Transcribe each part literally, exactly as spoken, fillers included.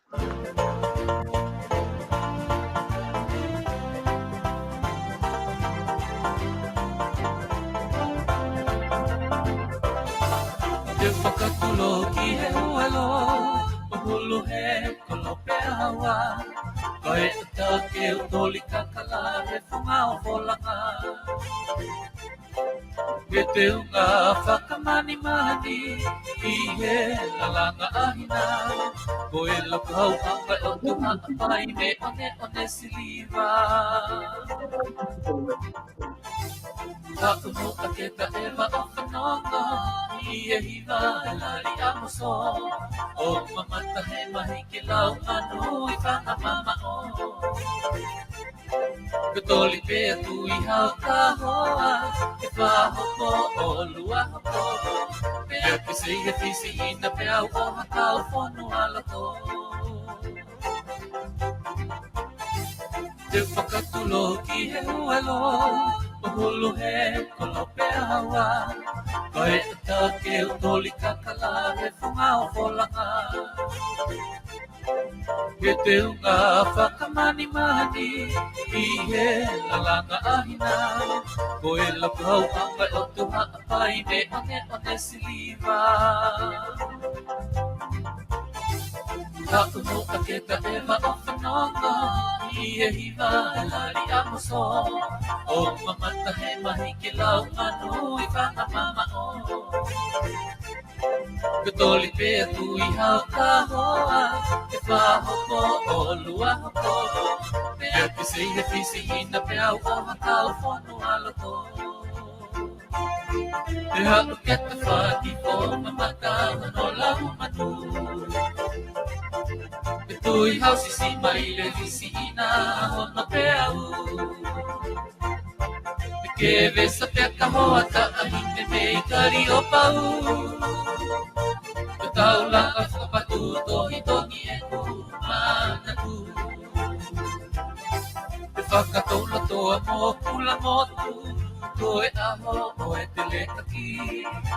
Te u fakatulou ki he huelo, ʻo hulu he kolope ʻaua. Ko e ʻata ke u toli kakala he funga ʻo Folanga. Ke te unga fakamanimani ʻi he lalanga ʻa hina. Ko e lakau anga ʻo Tuhaʻa Pai mei ʻOneʻone Siliva. Haʻu muʻa ke taʻeva ʻo fanongo ʻi he hiva lali ʻa Moso. ʻO mamata he mahiki lau manu ʻi Fanga Mamaʻo. Ke toli pē atu ʻi hau kahoa, ke fā hopo ʻo lua hopo. Pea ke sei he fisi ina pea u ʻoha kau fonu ʻa loto. Te u fakatulou ki he huelo, ʻo hulu he kolope ʻaua. Ko e ʻata ke u toli kakala he funga ʻo Folanga. Ke te unga fakamanimani ʻi he lalanga ʻa hina. Ko e lakau anga ʻo Tuhaʻa Pai mei ʻOneʻone Siliva. Haʻu muʻa ke taʻeva ʻo fanongo ʻi he hiva lali ʻa Moso. ʻO mamata he mahiki lau manu ʻi Fanga Mamaʻo. Ke toli pē atu ʻi hau kahoa, ke fā hopo ʻo lua hopo. Pea ke sei he fisi ina pea u ʻoha kau fonu ʻa loto. Te haʻu ke tafaki fo mamata hono lau manu. Ke tui hau sisi mai le fisi ina hono peau. Ke vesa pea ka hoa taʻahine mei Kaliopau. Ke taulanga fakapatu tohi tohi e ku manatu. Ke fakatau loto a mo kula motu. Ko e ʻaho ʻo e telekaki.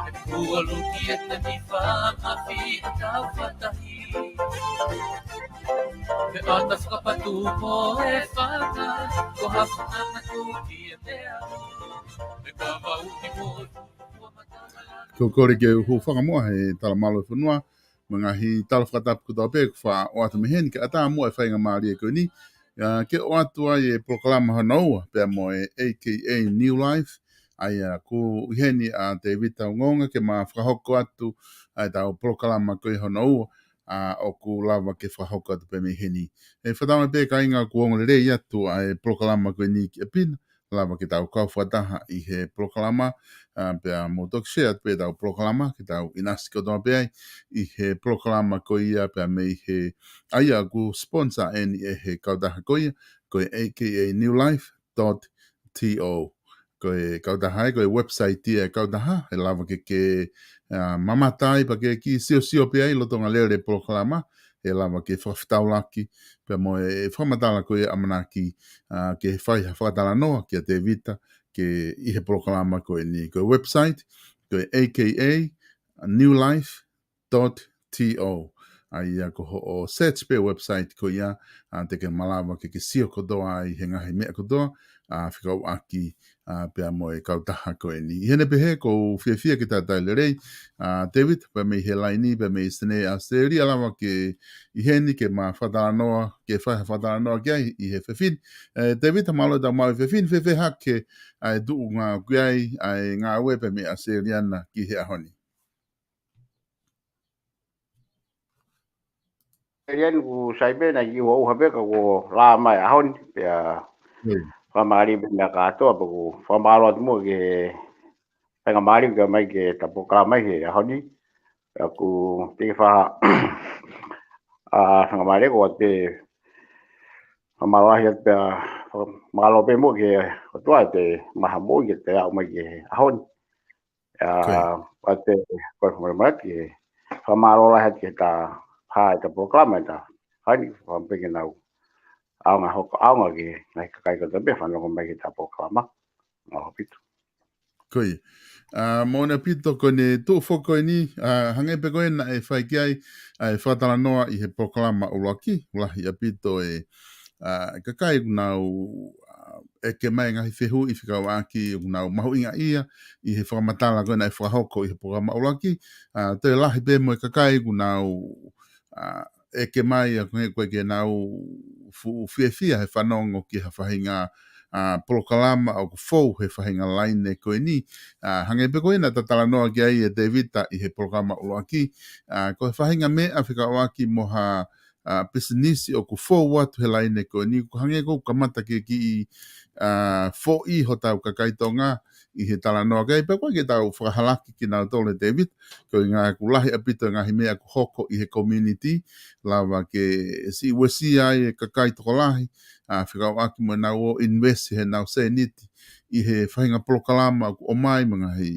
E kualuki e tani fanga fi a tau fatahi. He ʻata fakapatu mo e fanga, ko ha fanga tuki e mea. He kama uki mo e fua matala. Ko e kole ke u hūfanga muʻa he tala mālō e fonua, mo e ngaahi tala fakatapu kotoa pē kuo faʻa ʻoatu mei heni, kae ʻatā muʻa e faingamālie ko eni. ʻIa, ke ʻoatu ai e polokalama hono ua, pea mo e A K A New Life, ʻa ia ʻoku ʻi heni ʻa Tevita Uongoonga ke ma fakahoko atu ʻa e tau polokalama ko ia hono ua, ʻa ʻoku lava ke fakahoko atu pē mei heni. ʻE fakatauange pē kāinga ʻoku ongo lelei atu ʻa e polokalama ko eni ki ʻapi na, lava ke tau kau fakataha ʻi he polokalama, ʻa, pea mou toki share atu pē tau polokalama, ke tau ʻinasi kotoa pē ai ʻi he polokalama ko ia pea mei he, ʻa ia ʻoku sponsor eni ʻe he kautaha ko ia, ko e A K A New Life dot T O. Ko e kautaha ia, ko e website ia e kautaha, ʻe lava ke ke, ʻa, mamata ai pea ke kiʻi siosio pē ai lolotonga lele e polokalama, ʻe lava ke fakafetaulaki, pea mo e fakamatala ko ia ʻamanaki, ʻa, ke fai ha fakatalanoa kia Tevita, ke ʻi he polokalama ko eni. Ko e website, ko e A K A New Life dot T O. ʻA ia ko hoʻo search pē website ko ia, ʻa, te ke malava ke ke sio kotoa ai he ngaahi meʻa kotoa, ʻa, fekauʻaki, ʻa, pea mo e kautaha ko eni. ʻI heʻene pehē ʻoku ou fiefia ke talitali lelei, ʻa, Tevita, pea mei he laini, pea mei Sene, Australia lava ke ʻi heni ke ma fakatalanoa, ke fai ha fakatalanoa ki ai ʻi he efiafi ni. ʻE, Tevita, mālō e tau maʻu e efiafi ni, fēfē hake ʻa e tuʻunga ʻoku ʻi ai ʻa e ngāue pea mei Australia na ki he ʻaho ni. Elian ku sai pē na i ua uha pē ka kuo lā mai ʻaho ni, pea fakamālō pē meʻa kātoa, pea ʻoku ou fakamālō atu muʻa ki he faingamālie ke mai ke ta polokalama he ʻaho ni. Pea ʻoku te fa, ʻa, faingamālie ko te fakamālō lahi atu pea fakamālō pē muʻa ki he ʻOtua te maha moʻui ke te aʻu mai ki he ʻaho ni. ʻIa, pea te, ko e fakamālō lahi atu ki he ta, ha, e ta polokalama e ta, ha ni, fakamālō pē ki he nau ʻaonga hoko, ʻaonga ki he ngaahi kakai kotoa pē fanongo mai ki he ta polokalama. Mālō ʻaupito. Ko ia. ʻA, moʻoni ʻaupito ko ʻene tuʻu foki ko eni, ʻa, hangē pē ko ē naʻe fai ki ai ʻa e fakatalanoa ʻi he polokalama ʻuluaki, lahi ʻaupito e, ʻa, kakai ʻoku nau, ʻa, ʻeke mai ngaahi fehuʻi fekauʻaki ʻoku nau mahuʻingaʻia ʻi he fakamatala ko ē naʻe fakahoko ʻi he polokalama ʻuluaki, ʻa, toe lahi pē mo e kakai ʻoku nau, ʻa, ʻeke mai ʻa ko ē ko ē ke nau fuʻu fiefia he fanongo ki ha faʻahinga, ʻa, polokalama ʻoku fou he faʻahinga laine ko eni. ʻA, hangē pē ko ē naʻa ta talanoa ki ai ʻe Tēvita ʻi he polokalama ʻuluaki. ʻA, ko e faʻahinga meʻa fekauʻaki mo ha, ʻa, pisinisi ʻoku fou atu he laine ko eni. Ko e hangē ʻoku kamata ke kiʻi, ʻa, foʻi hotau kakai Tonga ʻi he talanoa ki ai, pea ko e ke tau fakahalaki kinautolu ʻe Tēvita, ko e ngaahi ʻoku lahi ʻaupito e ngaahi meʻa ʻoku hoko ʻi he community, lava ke siʻi uesia ai e kakai tokolahi, ʻa, fekauʻaki mo ʻenau ō invest heʻenau sēniti ʻi he faʻahinga polokalama ʻoku ʻomai mo e ngaahi,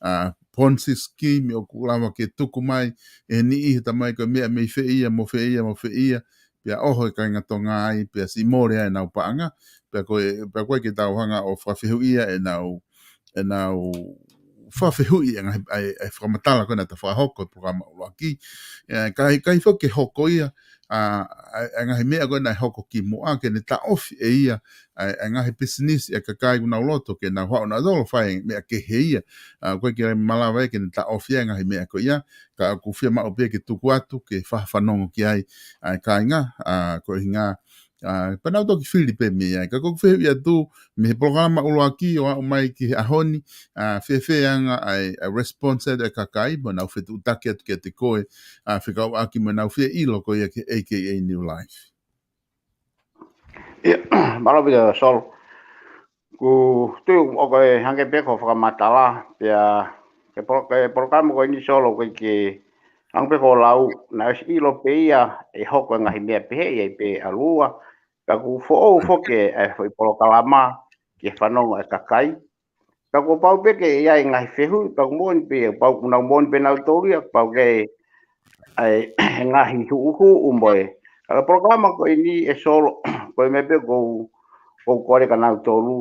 ʻa, Ponzi scheme ʻoku lava ke tuku mai ʻe he niʻihi tamai ko e meʻa mei fē ia, mo fē ia, mo fē ia, pea ʻoho e kāinga Tonga ai, pea siʻi mole ai ʻenau paʻanga, pea ko e, pea ko e ke tau hanga ʻo fakafehuʻia ʻenau, ʻenau fakafehuʻi e ngaahi, ʻa e, ʻa e fakamatala ko ē naʻa ta fakahoko he polokalama ʻuluaki. ʻE, ʻikai, ʻikai foki ke hoko ia, ʻa, ʻa e, ʻa e ngaahi meʻa ko ē naʻe hoko kimuʻa ke ne taʻofi ʻe ia ʻa e, ʻa e ngaahi pisinisi ʻa e kakai ʻoku nau loto ke nau haʻu nautolu ʻo fai e meʻa kehe ia. ʻA, ʻoku ʻikai ke malava ia ke ne taʻofi ʻa e ngaahi meʻa ko ia, ka ʻoku fiemaʻu pē ke tuku atu, ke fa-, fanongo ki ai ʻa e kāinga, ʻa, ko e ʻuhinga, ʻa, pea nau toki fili pē mei ai. Ka ko ʻeku fehuʻi atu, mei he polokalama ʻuluaki ʻo aʻu mai ki he ʻaho ni, ʻa, fēfē anga ʻa e, ʻa e response ʻa e kakai, mo ʻenau fetuʻutaki atu kiate koe, ʻa, fekauʻaki mo ʻenau fie ʻilo ko ia ki he A K A New Life. ʻIa, mālō ʻaupito Solo. ʻOku ou tui ʻoku ʻikai hangē pē ko e fakamatala, pea, ke polo-, ke polokalama ko eni Solo ʻoku ʻikai ke, hangē pē ko e lau, naʻe ʻosi ʻilo pē ia ʻe hoko e ngaahi meʻa pehē ia ʻi he pē ʻalua, ka ʻoku foʻou foki e foʻi polokalama ke fanongo e kakai. Ka kuo pau pē ke ʻi ai e ngaahi fehuʻi, pea ʻoku moʻoni pē, pau ʻoku nau moʻoni pē nautolu ia, pau ke ʻai e ngaahi huʻuhuʻu mo e. Ka ko e polokalama ko eni ʻe Solo, ko e meʻa pē ʻoku ou, ʻoku ou kole kia nautolu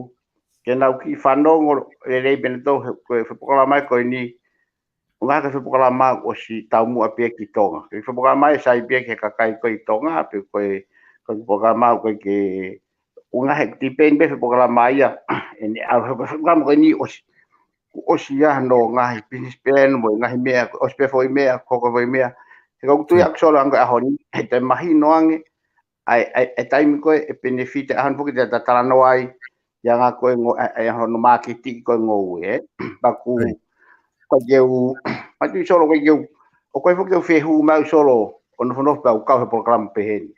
ke nau kiʻi fanongo lelei pē nautolu he, ko e foʻi polokalama ko eni, ʻuhinga ko e foʻi polokalama ʻosi taumuʻa pē ia ki Tonga. Ko e foʻi polokalama ʻe sai pē ia ki he kakai ko ē ʻi Tonga, pe ko e, ko e foʻi polokalama ko ē ke, ʻuhinga he depend pē foʻi polokalama ia, ʻene ʻalu he foʻi polokalama ko eni ʻosi, kuo ʻosi ia hono ngaahi business plan mo e ngaahi meʻa, ʻosi pē foʻi meʻa, ko e foʻi meʻa. He ʻoku ou tui ʻaku Solo ʻa e ʻaho ni, he te mahino ange, ʻa e, ʻa e, ʻa e taimi ko ē ʻe benefit ʻa e ʻaho ni foki te ta talanoa ai, ʻa e anga ko ē ngo-, ʻa e, ʻa e hono māketi ko ē ngoue, ē. Pea ʻoku, ʻIo. ʻoku ʻikai ke u, ʻoku ou tui Solo ʻoku ʻikai ke u, ʻoku ʻikai foki ke u fehuʻi mai Solo, ʻo nofonofo pē au kau he polokalama pehē ni.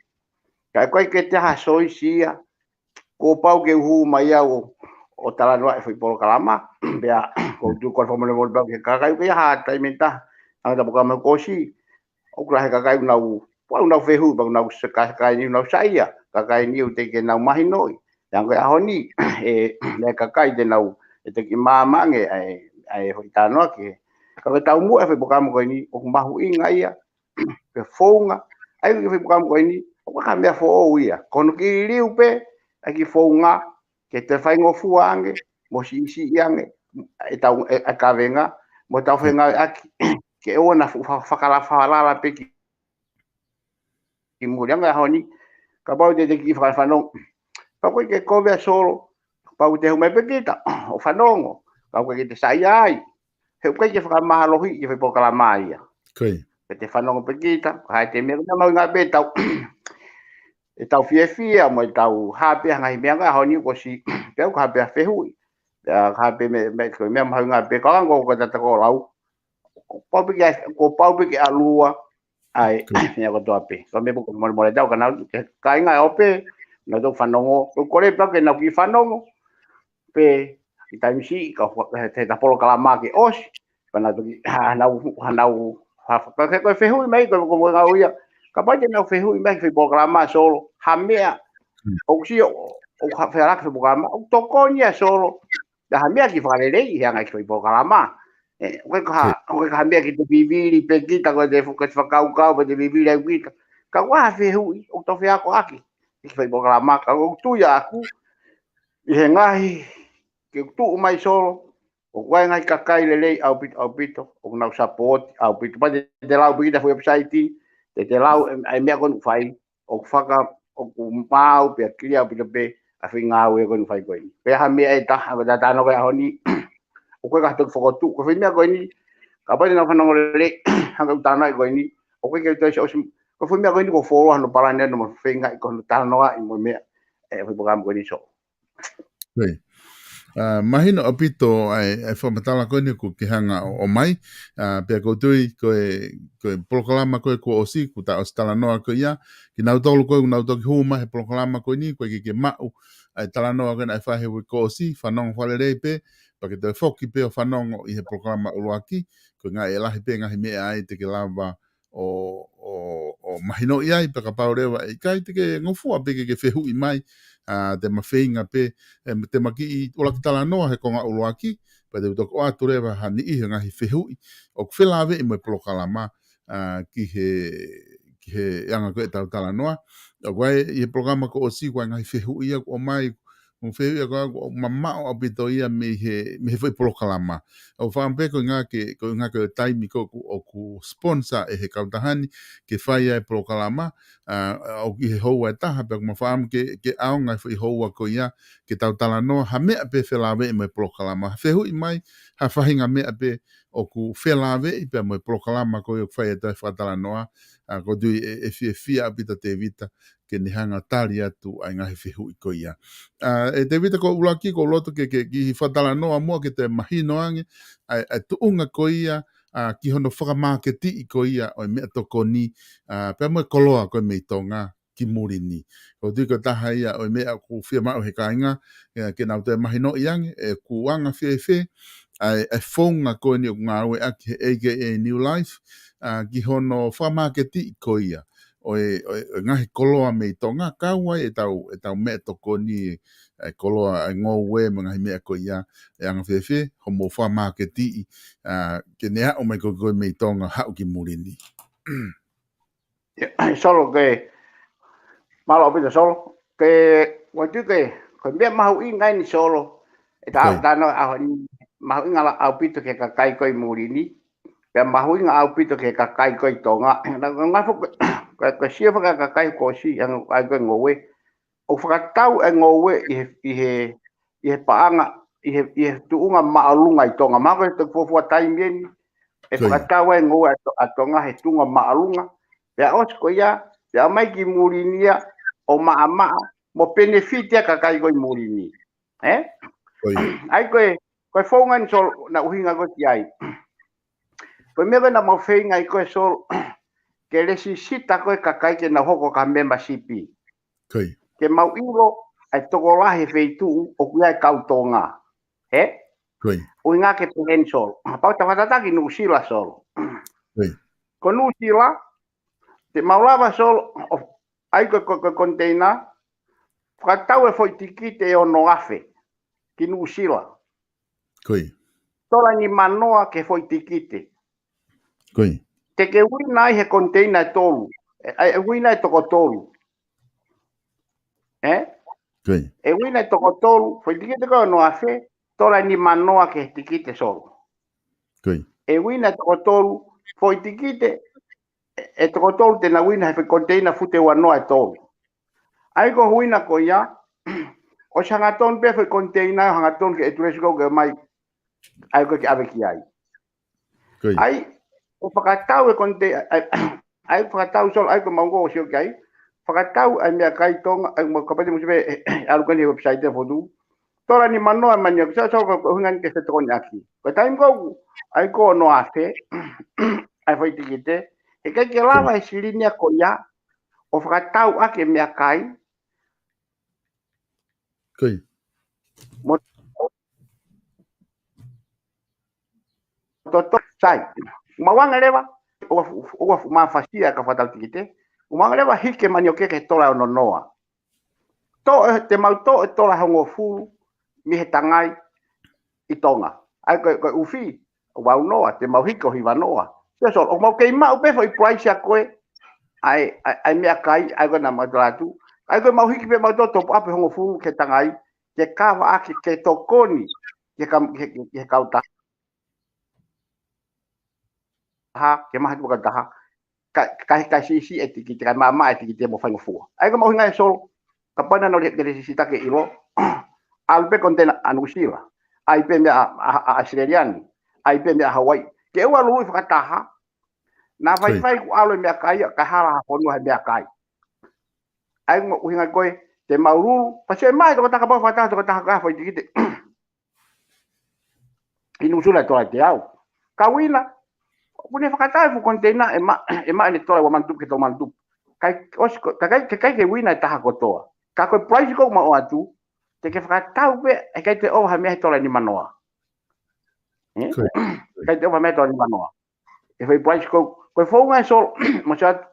Ka ʻoku ʻikai ke te ha soisi ia, kuo pau ke u hū mai au ʻo, ʻo talanoa e foʻi polokalama, pea, ʻoku ou tui ko e fakamolemole pē au ki he kakai, ʻoku ʻikai ha taimi ʻe taha, ʻa e polokalama kuo ʻosi, ʻoku lahi e kakai ʻoku nau, ʻoku nau fehuʻi, pea ʻoku nau seka-, kakai ni ʻoku nau saiʻia, kakai ni ʻoku teʻeki ke nau mahinoʻi. Pea ko e ʻaho ni, ʻe, ʻe kakai te nau, ʻe teʻeki maama ange, ʻa e, ʻa e foʻi talanoa ki he. Ka ko e taumuʻa e foʻi polokalama ko eni, ʻoku mahuʻinga ia, pe founga, ʻa e foʻi polokalama ko eni, ʻoku ʻikai ha meʻa foʻou ia. Ko hono kiʻi liliu pē, ʻa e kiʻi founga, ke toe faingofua ange, mo siʻisiʻi ange, ʻetau, ʻe, ʻa e kavenga, mo ʻetau fengāueʻaki, ke ʻoua naʻa fa-, fa-, fakala-, falala pē ki, ki muli ange ʻaho ni, kapau te te kiʻi fakafanongo. Pea ʻoku ʻikai ke kovi ʻa Solo, kapau te u hū mai pē kita, ʻo fanongo, ka ʻoku ʻikai ke te saiʻia ai. He ʻoku ʻikai ke fakamālohiʻi e foʻi polokalama ia. Ko ia. Ke te fanongo pē kita, ka ʻi he taimi ʻe mahuʻinga pē ʻetau, ʻetau fiefia, mo ʻetau hā pē ha ngaahi meʻa ngaahi ʻaho ni kuo ʻosi, pea ʻoku hā pē ha fehuʻi. Pea hā pē meʻa, meʻa, ko e meʻa mahuʻinga pē, ka ʻoku ou kole atu ʻo lau. Kuo pau pē ke, kuo pau pē ke ʻalu ʻa e, Ko ia. meʻa kotoa pē. Ko e meʻa pē ʻoku molemole atu kia nautolu, ke kāinga ʻoku pē, nautolu fanongo, ʻoku ou kole pē ke nau kiʻi fanongo, pē, ʻi he taimi siʻi, ka ʻoku, he, he ta polokalama ke ʻosi, pea nau toki, ha, nau, ha, nau, ha, ka ke ko e fehuʻi mai, ko, ko, ko ngau ia, kapau te nau fehuʻi mai ki he foʻi polokalama Solo, ha meʻa, Hmm. ʻoku sio, ʻoku ha, fehālaaki foʻi polokalama, ʻoku tokoni ʻa Solo, ʻa ha meʻa ke fakaleleiʻi he anga e foʻi polokalama. ʻE, ʻoku ʻikai ko ha, Ko ia. ʻoku ʻikai ko ha meʻa ke te vivili pē kita ko e te fu-, ke te fakakaukau, pe te vivili ai kita. Ka ʻoku ʻi ai ha fehuʻi, ʻoku tau feakoʻaki, ʻi he foʻi polokalama, ka ʻoku ou tui ʻaʻaku, ʻi he ngaahi, ke tuʻu mai Solo, ʻOku ʻi ai e ngaahi kakai lelei ʻaupito, ʻaupito, ʻoku nau support ʻaupito. Pea te, te lau pē kita he website, te, te lau e, e meʻa ko eni ʻoku fai, ʻoku faka, ʻoku maau pea clear ʻaupito pē ʻa e foʻi ngāue ko eni ʻoku fai ko eni. Pea ha meʻa ʻe taha, ko e talanoa ko ē ʻaho ni, ʻoku ʻikai ke toki fokotuʻu, ko e foʻi meʻa ko eni, kapau te nau fanongo lelei, hangē ko e talanoa ko eni, ʻoku ʻikai ke toe ʻosi, ko e foʻi meʻa ko eni ko e fuoloa hono palani ʻa hono feingaʻi ko hono talanoaʻi mo e meʻa, e foʻi polokalama ko eni Solo. Great. Uh, mahino ʻaupito ʻa e, ʻa e fakamatala ko eni ʻoku ke hanga ʻo, ʻomai. Uh, pea ʻoku ou tui ko e, ko e polokalama ko ē kuo ʻosi, kuo ta ʻosi talanoa ko ia. Kinautolu ko ē, ʻoku nau toki hū mai he polokalama ko eni, ʻoku ʻikai ke ke maʻu ʻa e talanoa ko ē naʻe fai he uike kuo ʻosi, fanongo fakalelei pē, pea ke toe foki pē ʻo fanongo ʻi he polokalama ʻuluaki, ko e ngaahi ʻe lahi pē ngaahi meʻa ai te ke lava ʻo, ʻo, ʻo mahinoʻi ai, pea kapau leva ʻe ʻikai te ke ngofua pē ke ke fehuʻi mai, ʻa, te ma feinga pē, e, te ma kiʻi ʻuluaki talanoa he konga ʻuluaki, pea te u toki ʻoatu leva ha niʻihi he ngaahi fehuʻi ʻoku felāveʻi mo e polokalama, ʻa, ki he, ki he anga ko ē ʻetau talanoa. ʻOku ʻi ai ʻi he polokalama kuo ʻosi, ʻoku ʻi ai e ngaahi fehuʻi ia kuo ʻomai, mo e fehuʻi ia ʻoku, ʻoku mamaʻo ʻaupito ia mei he, mei he foʻi polokalama. ʻOku ou fakaʻamu pē ko e ʻuhinga ko e, ko e ʻuhinga ko e taimi ko ē ʻoku, ʻoku sponsor ʻe he kautaha ni ke fai ai e polokalama, ʻa, ʻoku ʻi he houa ʻe taha, pea ʻoku ma fakaʻamu ke, ke ʻaonga e foʻi houa ko ia ke tau talanoa ha meʻa pē felāveʻi mo e polokalama. Ha fehuʻi mai ha faʻahinga meʻa pē ʻoku felāveʻi pea mo e polokalama ko ia ʻoku fai atu ai e fakatalanoa, ʻa, ʻoku ou tui ʻe, ʻe fiefia ʻaupito ʻa Tēvita ke ne hanga ʻo tali atu ʻa e ngaahi fehuʻi ko ia. ʻA, ʻe Tēvita, ko e ʻuluaki, ʻoku ou loto ke, ke kiʻi fakatalanoa muʻa ke toe mahino ange ʻa e, ʻa e tuʻunga ko ia, ʻa, ki hono fakamāketiʻi ko ia ʻo e meʻatokoni, ʻa, pea mo e koloa ko ē mei Tonga ki muli ni. ʻOku ou tui ko e taha ia ʻo e meʻa ʻoku fiemaʻu ʻe he kāinga, ʻe, ke nau toe mahinoʻi ange, ʻe, ʻoku anga fēfē ʻa e, ʻa e founga ko eni ʻoku ngāueʻaki he A K A New Life, ʻa, ki hono fakamāketiʻi ko ia ʻo e, ʻo e, ʻo e ngaahi koloa mei Tonga, kau ai ʻetau, ʻetau meʻatokoni, ʻa e koloa, ʻa e ngoue mo e ngaahi meʻa ko ia, ʻe anga fēfē hoʻomou fakamāketiʻi, ʻa, ke ne aʻu mai ko ē ko ē mei Tonga haʻu ki muli ni. Solo, ke mālō ʻaupito Solo. Ke, ʻoku ou tui ko e, ko e meʻa mahuʻinga eni Solo, ʻetau, okay, talanoa ʻaho ni, mahuʻinga lahi ʻaupito ki he kakai ko ē ʻi muli ni, pea mahuʻinga ʻaupito ki he kakai ko ē ʻi Tonga. Naʻa, naʻa, ko, ko, ko e sio faka kakai kuo ʻosi, ʻa e ngaahi ngoue, ʻoku fakatau e ngoue ʻi he, ʻi he, ʻi he paʻanga, ʻi he, ʻi he tuʻunga māʻolunga ʻi Tonga. Mahalo ko e toki fuofua taimi eni ʻe, ko ia, fakatau e ngoue ʻa To-, ʻa Tonga he tuʻunga māʻolunga. Pea ʻosi ko ia, pea ʻomai ki muli ni ia ʻo maʻamaʻa mo penefiti ʻa e kakai ko ē ʻi muli ni. Ē? Ko ia. ʻA ia ko e, ko e founga eni Solo naʻa ku ʻuhinga ko ē ki ai. Ko e meʻa ko ē naʻa mau feinga ai ko ē Solo, ke lēsisita ko ē kakai ke nau hoko ko ha membership. Ko ia. Ke mau ʻilo ʻa e tokolahi he feituʻu ʻoku ʻi ai e kau Tonga. Ē? Ko ia. ʻUhinga ke pehē ni Solo. Kapau te ta fakatataki Nuʻusila Solo. Ko ia. Ko Nuʻusila, te mau lava Solo, ʻo, ʻai ko e, ko e, ko e container, fakatau e foʻi tikite ʻe ono afe ki Nuʻusila. Ko ia. Tola ʻe nima noa ki he foʻi tikite. Ko ia. Te ke uina ai he container ʻe tolu. ʻE, ʻe uina ʻe toko tolu. Ē? Ko ia. ʻE uina ʻe toko tolu, foʻi tikite ko ē ʻe ono afe, tola ʻe nima noa ki he tikite Solo. Ko ia. ʻE uina ʻe toko tolu, foʻi tikite, ʻe, ʻe toko tolu te nau uina he foʻi container fute ua noa ʻe tolu. ʻA ia ko e uina ko ia, ʻosi hangatonu pē foʻi container, hangatonu ki he ʻetilesi ko ē ʻoku ʻomai, ʻa ia ko ē ke ʻave ki ai. Ko ia. ʻA ia, ʻoku fakatau e container, ʻa ia, ʻa ia ʻoku fakatau Solo, ʻa ia ko e maungo ʻosi ʻoku ʻi ai, fakatau ʻa e meʻakai Tonga, ʻa ia mo kapau te mou sio pē, ʻalu ko eni he website ʻe fotu. Tola ʻe nima noa ʻa e manioke, Solo, Solo, ko e ʻuhinga eni ke fetokoniʻaki. Ko e taimi ko ē, ʻa ia ko e ono afe, ʻa e foʻi tikite, heʻikai ke lava ʻe he silini ia ko ia ʻo fakatau ʻaki e meʻakai. Ko ia. Mo, to, to, sai. Mau anga leva, ʻoua, ʻoua mafasia ka fakatau tikite. Mau anga leva hiki e manioke ki he tola ʻe ono noa. Toʻo, te mau toʻo e tola ʻe hongofulu mei he tangai ʻi Tonga. ʻA ia ko e, ko e ʻufi, ʻe vau noa, te mau hiki ʻo hiva noa. Sio Solo, ʻoku mau kei maʻu pē foʻi price ʻa ko ē, ʻa e, ʻa e, ʻa e meʻakai, ʻa ia ko ē naʻa mau tala atu. ʻA ia ko ē mau hiki pē mau toʻo top up ʻe hongofulu ki he tangai, ke kava ʻaki ke tokoni ki he kam-, ki he, ki he kautaha, ke maha tupu kautaha, ka, ka, ka siʻisiʻi e tikite, ka maʻamaʻa e tikite mo faingofua. ʻA ia ko e mahuʻinga ia Solo, kapau naʻa nau lele, lele sisitaki ʻilo, ʻalu pē konteina ʻa Nuʻusila, ʻai pē meʻa ʻa, ʻa, ʻa ʻAositelēlia ni, ʻai pē meʻa ʻa Hauaiʻi. Ke ʻoua luluʻi fakataha, naʻa faifai kuo ʻalu e meʻakai ia, kae hala ha fonua he meʻakai. ʻA ia ko e ʻuhinga ko ē, te mau lulu, pasi e mai tokotaha kapau fakataha, tokotaha ka foʻi tikite. ʻI Nuʻusila e tola ʻe teau. Ka uina, ʻoku ne fakatau e fuʻu konteina ʻe maʻa, ʻe maʻa ʻene tola ua mano tupu ki he tolu mano tupu. Kae ʻosi ko, ka kai, ka kai ke uina e taha kotoa. Ka ko e price ʻoku mau ʻoatu, te ke fakatau pē, ʻe ʻikai toe ʻova ha meʻa he tola ʻe nimanoa. Eh? ʻIkai toe ʻova ha meʻa he tola ʻe nimanoa. E foʻi price ko, ko e founga ia Solo, mo se atu,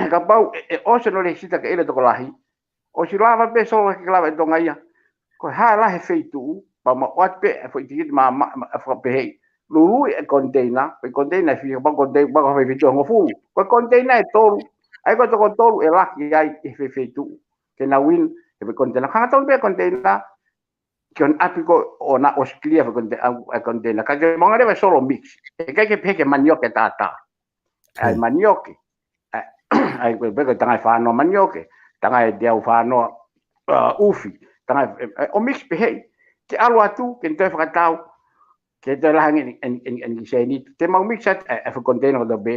kapau, ʻe, ʻe ʻosi hono lele sisitaki ʻilo e tokolahi, ʻosi lava pē Solo ke lava e Tonga ia. Ko e hā e lahi e feituʻu, pea mau ʻoatu pē e foʻi tikite ma, ma, ma, fakapehē. Luluʻi e konteina, foʻi konteina ʻe fiha, kapau konteina, kapau ko e foʻi feituʻu ʻe hongofulu. Ko e konteina ʻe tolu, ʻa ia ko e toko tolu ʻe laki ai e foʻi feituʻu. Ke nau uina, e foʻi konteina. Hangatonu pē konteina, ki hono ʻapi ko ē ʻo na ʻosi clear e foʻi konte-, ʻa, ʻa konteina. Ka ke maʻu leva e Solo mix. ʻE ʻikai ke pehē ke manioke tātā. ʻAi manioke. ʻAi, ʻai ko e pē ko e tangai fānoa manioke. Tangai teau fānoa, uh, ʻufi. Tangai, eh, eh, ʻo mix pehē. Ke ʻalu atu, ke toe fakatau. Ke toe lahi ange ʻeni, ʻeni, ʻeni, ʻeni ki sēniti. Te mau mix atu, eh, eh, foʻi konteina kotoa pē.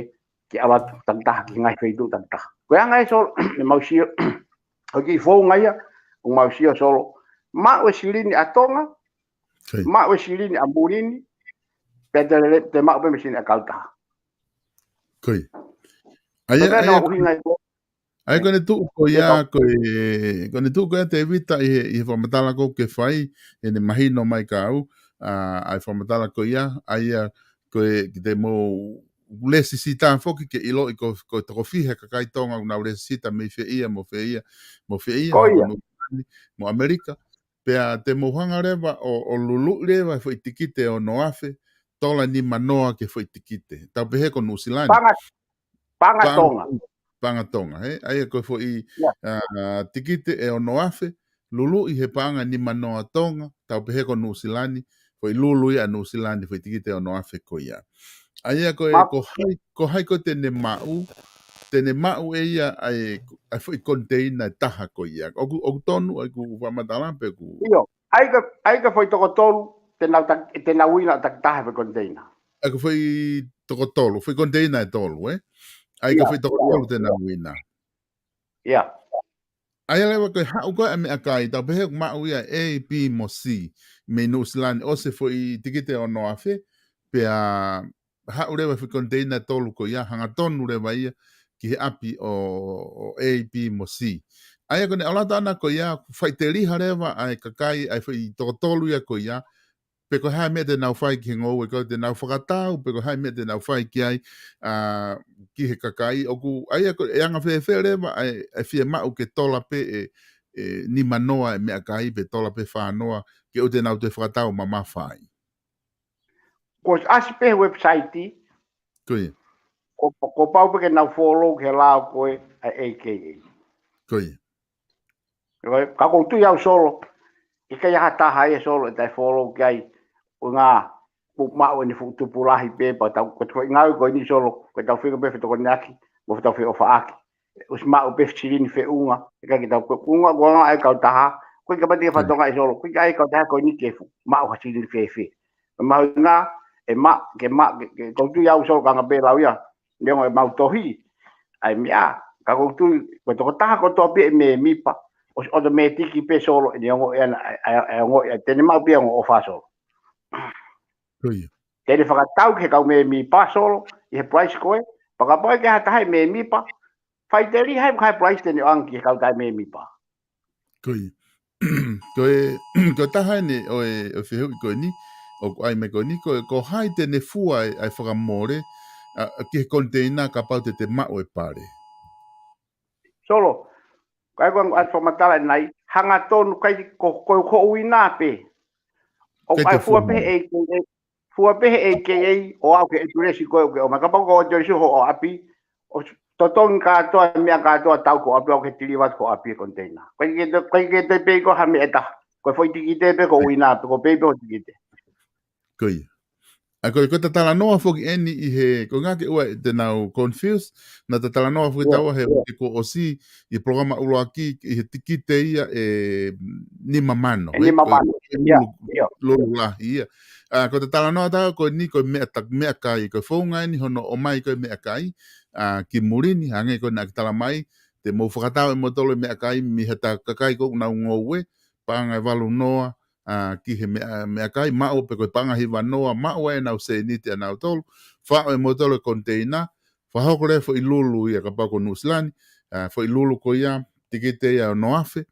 Ke ʻalu atu, takitaha, ki he ngaahi feituʻu takitaha. Ko e anga ia Solo, ʻe mau sio, ʻoku kiʻi founga ia, ʻoku mau sio Solo. Maʻu e silini ʻa Tonga, maʻu e silini ʻa muli ni, pea te lele, te maʻu pē mo e silini ʻa e kautaha. Ko ia. ʻA ia, ʻa ia, ʻa ia ko ʻene tuʻu ko ia, ko e, ko ʻene tuʻu ko ia Tēvita ʻi he, ʻi he fakamatala ʻoku ke fai, ʻene mahino mai kiate au, ʻa, ʻa e fakamatala ko ia, ʻa ia, ko e, ke te mou lele sisitā foki ke ʻiloʻi ko, ko e toko fiha e kakai Tonga ʻoku nau lele sisitā mei fē ia, mo fē ia, mo fē ia, mo Nuʻusila ni, mo ʻAmelika. Pea te mou hanga leva ʻo, ʻo luluʻi leva e foʻi tikite ʻe ono afe, tola nimanoa ki he foʻi tikite. Tau pehē ko Nuʻusila ni. Paʻanga, paʻanga Tonga. Paʻanga Tonga, he? ʻA ia ko e foʻi, ah, tikite ʻe ono afe, luluʻi he paʻanga nimanoa Tonga, tau pehē ko Nuʻusila ni, foʻi lulu ia ʻa Nuʻusila ni, foʻi tikite ʻe ono afe ko ia. ʻA ia ko e, ko hai, ko hai ko ē te ne maʻu, te ne maʻu ʻe ia ʻa e, ʻa e foʻi konteina ʻe taha ko ia. ʻOku, ʻoku tonu ʻeku fakamatala pe ʻoku? ʻIo, ʻa ia ko e, ʻa ia ko e foʻi toko tolu, te nau tak-, te nau uina takitaha e foʻi konteina. ʻA ia ko e foʻi toko tolu, foʻi konteina ʻe tolu, eh? ʻA ia ko e foʻi toko tolu te nau uina. ʻIa. ʻA ia leva ko e haʻu ko ē ʻa e meʻakai, tau pehē ʻoku maʻu ia ʻe A, B mo C, mei Nuʻusila ni ʻosi e foʻi tikite ʻe ono afe, pea haʻu leva e foʻi konteina ʻe tolu ko ia, hangatonu leva ia ki he ʻapi ʻo, ʻo A, B mo C. ʻA ia ko ʻene ʻalu atu ʻana ko ia, faʻiteliha leva ʻa e kakai, ʻa e foʻi toko tolu ia ko ia, pe ko e hā e meʻa te nau fai ki he ngoue ko ē te nau fakatau, pe ko e hā e meʻa te nau fai ki ai, ā, ki he kakai, ʻoku, ʻa ia ko e anga fēfē leva ʻa e, ʻa e fiemaʻu ke tola pē ʻe, ʻe nimanoa e meʻakai, pe tola pē fānoa, ke ʻoua te nau toe fakatau mamafa ai. Ko e ʻasi pē he website, ko ia, ko, ko, kuo pau pē ke nau follow ki he lao ko ē ʻa e A K A. Ko ia. Ko ia, ka ʻoku ou tui au Solo, ʻikai ha taha ia Solo ʻe taʻe follow ki ai, ʻuhinga kuo maʻu ʻene fuʻu tupu lahi pē, pea tau, ko e foʻi ngāue ko eni Solo, ko ʻetau feinga pē fetokoniʻaki, mo ʻetau feʻofaʻaki. ʻOsi maʻu pē silini feʻunga, ʻikai ke tau ko ʻunga, ko ʻunga ʻa e kautaha, ko e kapau te ke fakatokangaʻi Solo, ko e ʻai e kautaha ko eni ke fuʻu maʻu ha silini fēfē. Mahuʻinga, ʻe ma, ke ma, ke, ke, ʻoku ou tui au Solo ka anga pē lau ia, neongo ʻemau tohi, ʻa e meʻa, ka ʻoku ou tui, ko e tokotaha kotoa pē ʻe mēmipa, ʻosi automatic pē Solo, ʻene ongoʻi ʻana, ʻa e, ʻa e, ʻa e ongoʻi, ʻa e te ne maʻu pē ongo ʻofa Solo. Ko ia. Te ne fakatau ki he kau mēmipa Solo, ʻi he price ko ē, pea kapau ʻe ʻikai ha taha ʻe mēmipa, faʻiteliha ʻa e price te ne ʻoange ki he kau taʻe mēmipa. Ko ia. Ko e, ko e taha eni ʻo e, ʻo e fehuʻi ko eni, ʻoku ʻai mai ko eni, ko e, ko hai te ne fua ʻa e, ʻa e fakamole, ʻa, ʻa, ki he koniteina kapau te te maʻu e pale. Solo, ka ʻi ai ko ʻeku ʻai fakamatala ʻanenai, hangatonu kai ko, ko, ko ʻuhinga pē. ʻOku ʻikai te fua pē he A K A, fua pē he A K A, ʻo aʻu ki he ʻeturesi ko ē, ʻoku ke ʻomai kapau ko e ʻeturesi ho ʻapi, ʻo totongi kātoa, meʻa kātoa tau ki ho ʻapi, ʻo ke tili atu ki ho ʻapi e koniteina. ʻIkai ke toe, ʻikai ke toe pehē ko ha meʻa ʻe taha. Ko e foʻi tikite pē ko ʻuhinga pē, ko e pehē pē ho tikite. Ko ia. ʻA ko e, ko e talanoa foki eni ʻi he, ko e ngaahi ua te nau confuse, naʻa ta talanoa foki taua he uike kuo ʻosi ʻi he polokalama ʻuluaki ʻi he tikite ia ʻe nima mano, ʻe nima mano. Ko e lulu, lulu lahi ia. ʻA ko e talanoa taua ko eni ko e meʻa ta, meʻakai, ko e founga eni hono ʻomai ko e meʻakai, ʻa ki muli ni, hangē ko e naʻa ke talamai, te mou fakatau ʻe moutolu e meʻakai mei he ta kakai ko ʻenau ngoue, paʻanga ʻe valu noa, ʻa ki he meʻa, meʻakai maʻu pe ko e paʻanga hiva noa maʻu ai ʻenau sēniti ʻanautolu, faʻo ʻe moutolu e koniteina, fakahoko leva foʻi lulu ia kapau ko Nuʻusila ni, ʻa foʻi lulu ko ia, tikite ia ʻe ono afe,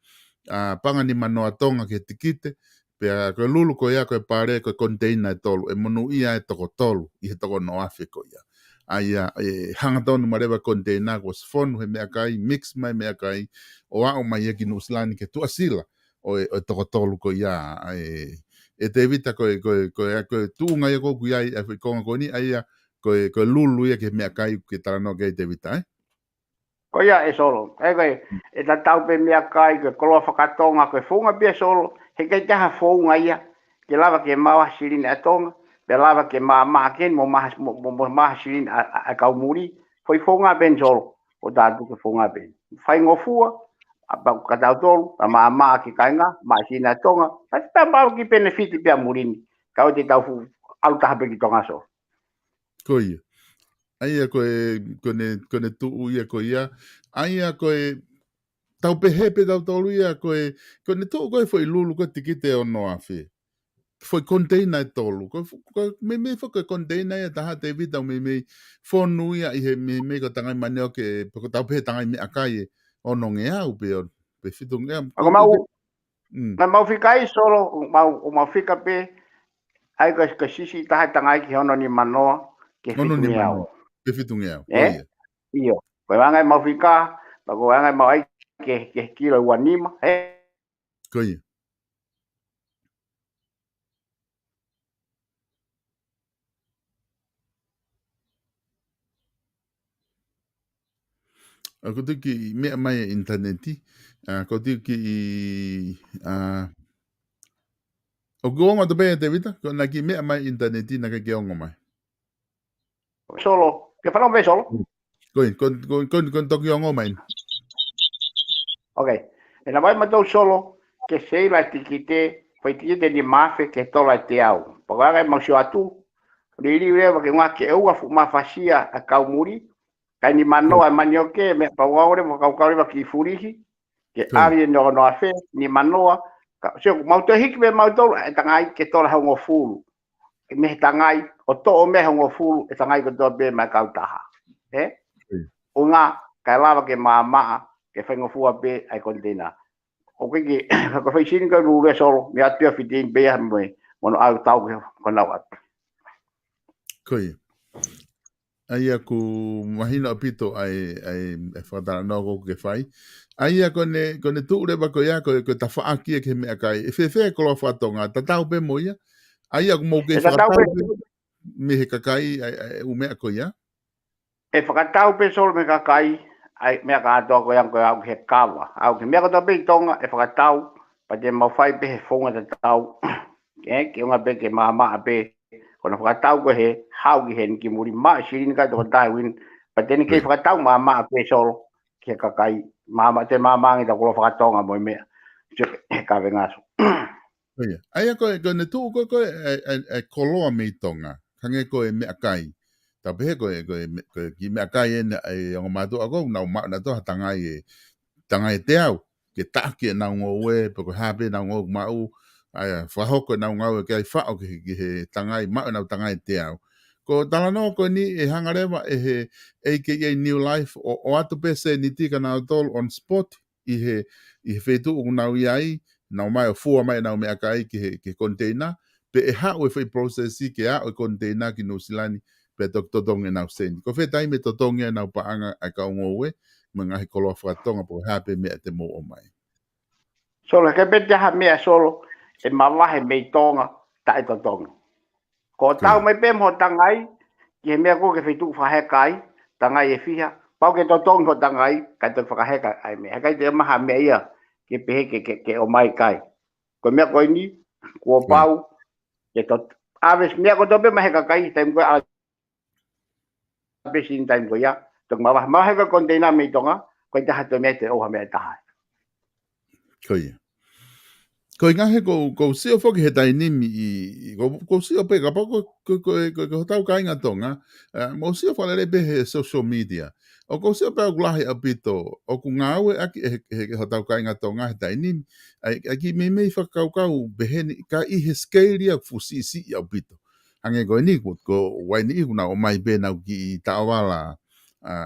ʻa paʻanga nima noa Tonga ki he tikite, pea ko e lulu ko ia ko e pale ko e koniteina ʻe tolu, ʻe monūʻia ʻe toko tolu, ʻi he toko ono afe ko ia. ʻA ia, ʻe hangatonu mai leva koniteina kuo ʻosi fonu he meʻakai, mix mai meʻakai, ʻo aʻu mai ia ki Nuʻusila ni ke tuʻasila, ʻo e, ʻo e toko tolu ko ia, ʻa e, ʻe Tevita ko e, ko e, ko e, ko e tuʻunga ia ko ʻoku ʻi ai, ʻa e foʻi konga ko eni, ʻa ia, ko e, ko e lulu ia ki he meʻakai ke talanoa ki ai Tevita, ē? Ko ia ē Solo, ʻe ko e, ʻe tatau pē meʻakai, ko e koloa fakatonga, ko e founga pē ia Solo, heʻikai ke ʻi ai ha founga ia, ke lava ke maʻu ha silini ʻa Tonga, pea lava ke maʻamaʻa ke mo maʻu ha, mo, mo, mo maʻu ha silini ʻa, ʻa, ʻa e kau muli, foʻi founga pē eni Solo, ʻo tātu ko e founga pē eni. Faingofua, ʻa pau kia tautolu, ʻa maʻamaʻa ki he kāinga, maʻu silini ʻa Tonga, pea te tau maʻu ki he penefiti pē ʻa muli ni, ka ʻoua te tau fuʻu ʻalu taha pē ki Tonga Solo. Ko ia. ʻA ia ko e, ko ʻene, ko ʻene tuʻu ia ko ia. ʻA ia ko e, tau pehē pē tautolu ia ko e, ko ʻene tuʻu ko e foʻi lulu ko e tikite ʻe ono afe. Foʻi koniteina ʻe tolu. Ko e fu-, ko e meimei foʻi ko e koniteina ia ʻe taha Tevita ʻoku meimei fonu ia ʻi he meimei ko e tangai manioke, pe ko e tau pehē tangai meʻakai ʻe onongeau pe ʻo, pe fitungeau. ʻA ko e mau, Mm. Naʻa mau fika ai Solo, mau, mau fika pē, ʻa ia ko e, ko e siʻisiʻi taha e tangai ki he ono nima noa, ki he fitungeau. Ono nima noa, ki he fitungeau. Ē? Ko ia. ʻIo. Ko e anga ʻemau fika, pea ko e anga ʻemau ʻai ki he, ki he kilo ʻe ua nima, ē? Ko ia. ʻOku ou tui kiʻi meʻa mai e ʻinitaneti, ʻa, ʻoku ou tui kiʻi, ʻa, ʻoku ongo atu pē Tevita, ko e naʻe kiʻi meʻa mai e ʻinitaneti naʻe ʻikai ke ongo mai. Solo, ke fanongo pē Solo? Mm. Ko ia, ko, ko, ko, ko e toki ongo mai. Ok. ʻE lava ʻe mautolu Solo, ke seila e tikite, foʻi tikite ʻe nima afe ki he tola ʻe teau. Pea ko e anga ʻemau sio atu, liliu leva ke ngā ke ʻoua fuʻu mafasia ʻa e kau muli, kae nima noa e manioke, meʻa pau ʻoku leva, kaukau leva ki fulihi, ke ʻave ʻe ono afe, nima noa, ka, sio, mau toe hiki pē mautolu, ʻe tangai ki he tola ʻe hongofulu. Ke mei he tangai, ʻo toʻo mei he hongofulu, ʻe tangai kotoa pē maʻa e kautaha. Ē? ʻUhinga, kae lava ke maʻamaʻa, ke faingofua pē ʻa e koniteina. ʻOku ʻikai ke, ko e foʻi silini ko e lulu ē Solo, meʻa atu ia fitini pē ia mo e, mo hono ʻalu tau ki he, ko ʻenau ʻatu. Ko ia. ʻA ia ʻoku mahino ʻaupito ʻa e, ʻa e, ʻa e fakatalanoa ko ē ʻoku ke fai. ʻA ia ko ʻene, ko ʻene tuʻu leva ko ia, ko e, ko e tafaʻaki ia ki he meʻakai. ʻE fēfē e koloa fakatonga, tatau pē mo ia. ʻA ia ʻoku mou kei fakatau pē mei he kakai, ʻa e, ʻa e ʻū meʻa ko ia. ʻE fakatau pē Solo mei he kakai, ʻa e meʻa kātoa ko ia ko e aʻu ki he kava. Aʻu ki he meʻa kotoa pē ʻi Tonga, ʻe fakatau, pea te mau fai pē he founga tatau. Ē, ke ʻuhinga pē ke maʻamaʻa pē, ko hono fakatau ko ē he haʻu ki heni ki muli maʻu e silini kae toko taha ʻe ua nima, pea te ne kei fakatau maʻamaʻa pē Solo, ki he kakai, maʻamaʻa te maʻamaʻa ange ʻetau koloa fakatonga mo e meʻa. Sio ki he kavenga Solo. ʻA ia. ʻA ia ko e, ko ʻene tuʻu ko ē, ko e, ʻa e, ʻa e, ʻa e koloa mei Tonga. Hangē ko e meʻakai. Tau pehē ko e, ko e me-, ko e kiʻi meʻakai eni ʻa e ongo mātuʻa ko ē, nau maʻu nautolu ha tangai ʻe, tangai ʻe teau. Ke taʻaki ʻenau ngoue, pe ko e hā pē ʻenau ngoue ʻoku maʻu, ʻa ia, fakahoko ʻenau ngāue ki ai faʻo ki he, ki he tangai, maʻu ʻenau tangai ʻe teau. Ko e talanoa ko eni ʻe hanga leva ʻe he A K A New Life ʻo, ʻoatu pē sēniti kia nautolu on spot, ʻi he, ʻi he feituʻu ʻoku nau ʻi ai, nau ō mai ʻo fua mai ʻenau meʻakai ki he, ki he koniteina, pe ʻe haʻu e foʻi process ke aʻu e koniteina ki Nuʻusila ni, pea toki totongi ʻenau sēniti. Ko fē taimi ʻe totongi ai ʻenau paʻanga ʻa e kau ngoue, mo e ngaahi koloa fakatonga pe ko e hā pē meʻa te mou ʻomai. Solo, heʻikai pē toe ʻi ai ha meʻa Solo, ʻe mavahe mei Tonga, taʻetotongi. Ko e tau mai pē mo e tangai, ki he meʻa ko ē ki he feituʻu fakaheka ai, tangai ʻe fiha, pau ke totongi hoʻo tangai, kae toki fakaheka ai meʻa. Heʻikai toe ʻi ai ha meʻa ia, ke pehē ke, ke, ke ʻomai ki ai. Ko e meʻa ko eni, kuo pau, ke tot-, ʻave e meʻa kotoa pē mei he kakai, taimi ko ē ʻa pē siʻi taimi ko ia, toki mavahe, mavahe ko e konteina mei Tonga, ko e taha toe meʻa te ʻoua meʻa taha. Ko ia. Ko e ngaahi ko, ko u sio foki he taimi ni, i, i, ko, ko u sio pē, kapau ko, ko, ko, ko, ko hotau kāinga Tonga, ē, mou sio fakalelei pē he social media. ʻOku ou sio pē ʻoku lahi ʻaupito, ʻoku ngāueʻaki ʻe he, he, he hotau kāinga Tonga he taimi ni, ʻa e, ʻa e kiʻi meimei fakakaukau pehē ni, ka ʻi he scale ia ʻoku fuʻu siʻisiʻi ʻaupito. Hangē ko eni, ko, ko e niʻihi kuo nau ō mai pē ʻenau kiʻi taʻovala, ā,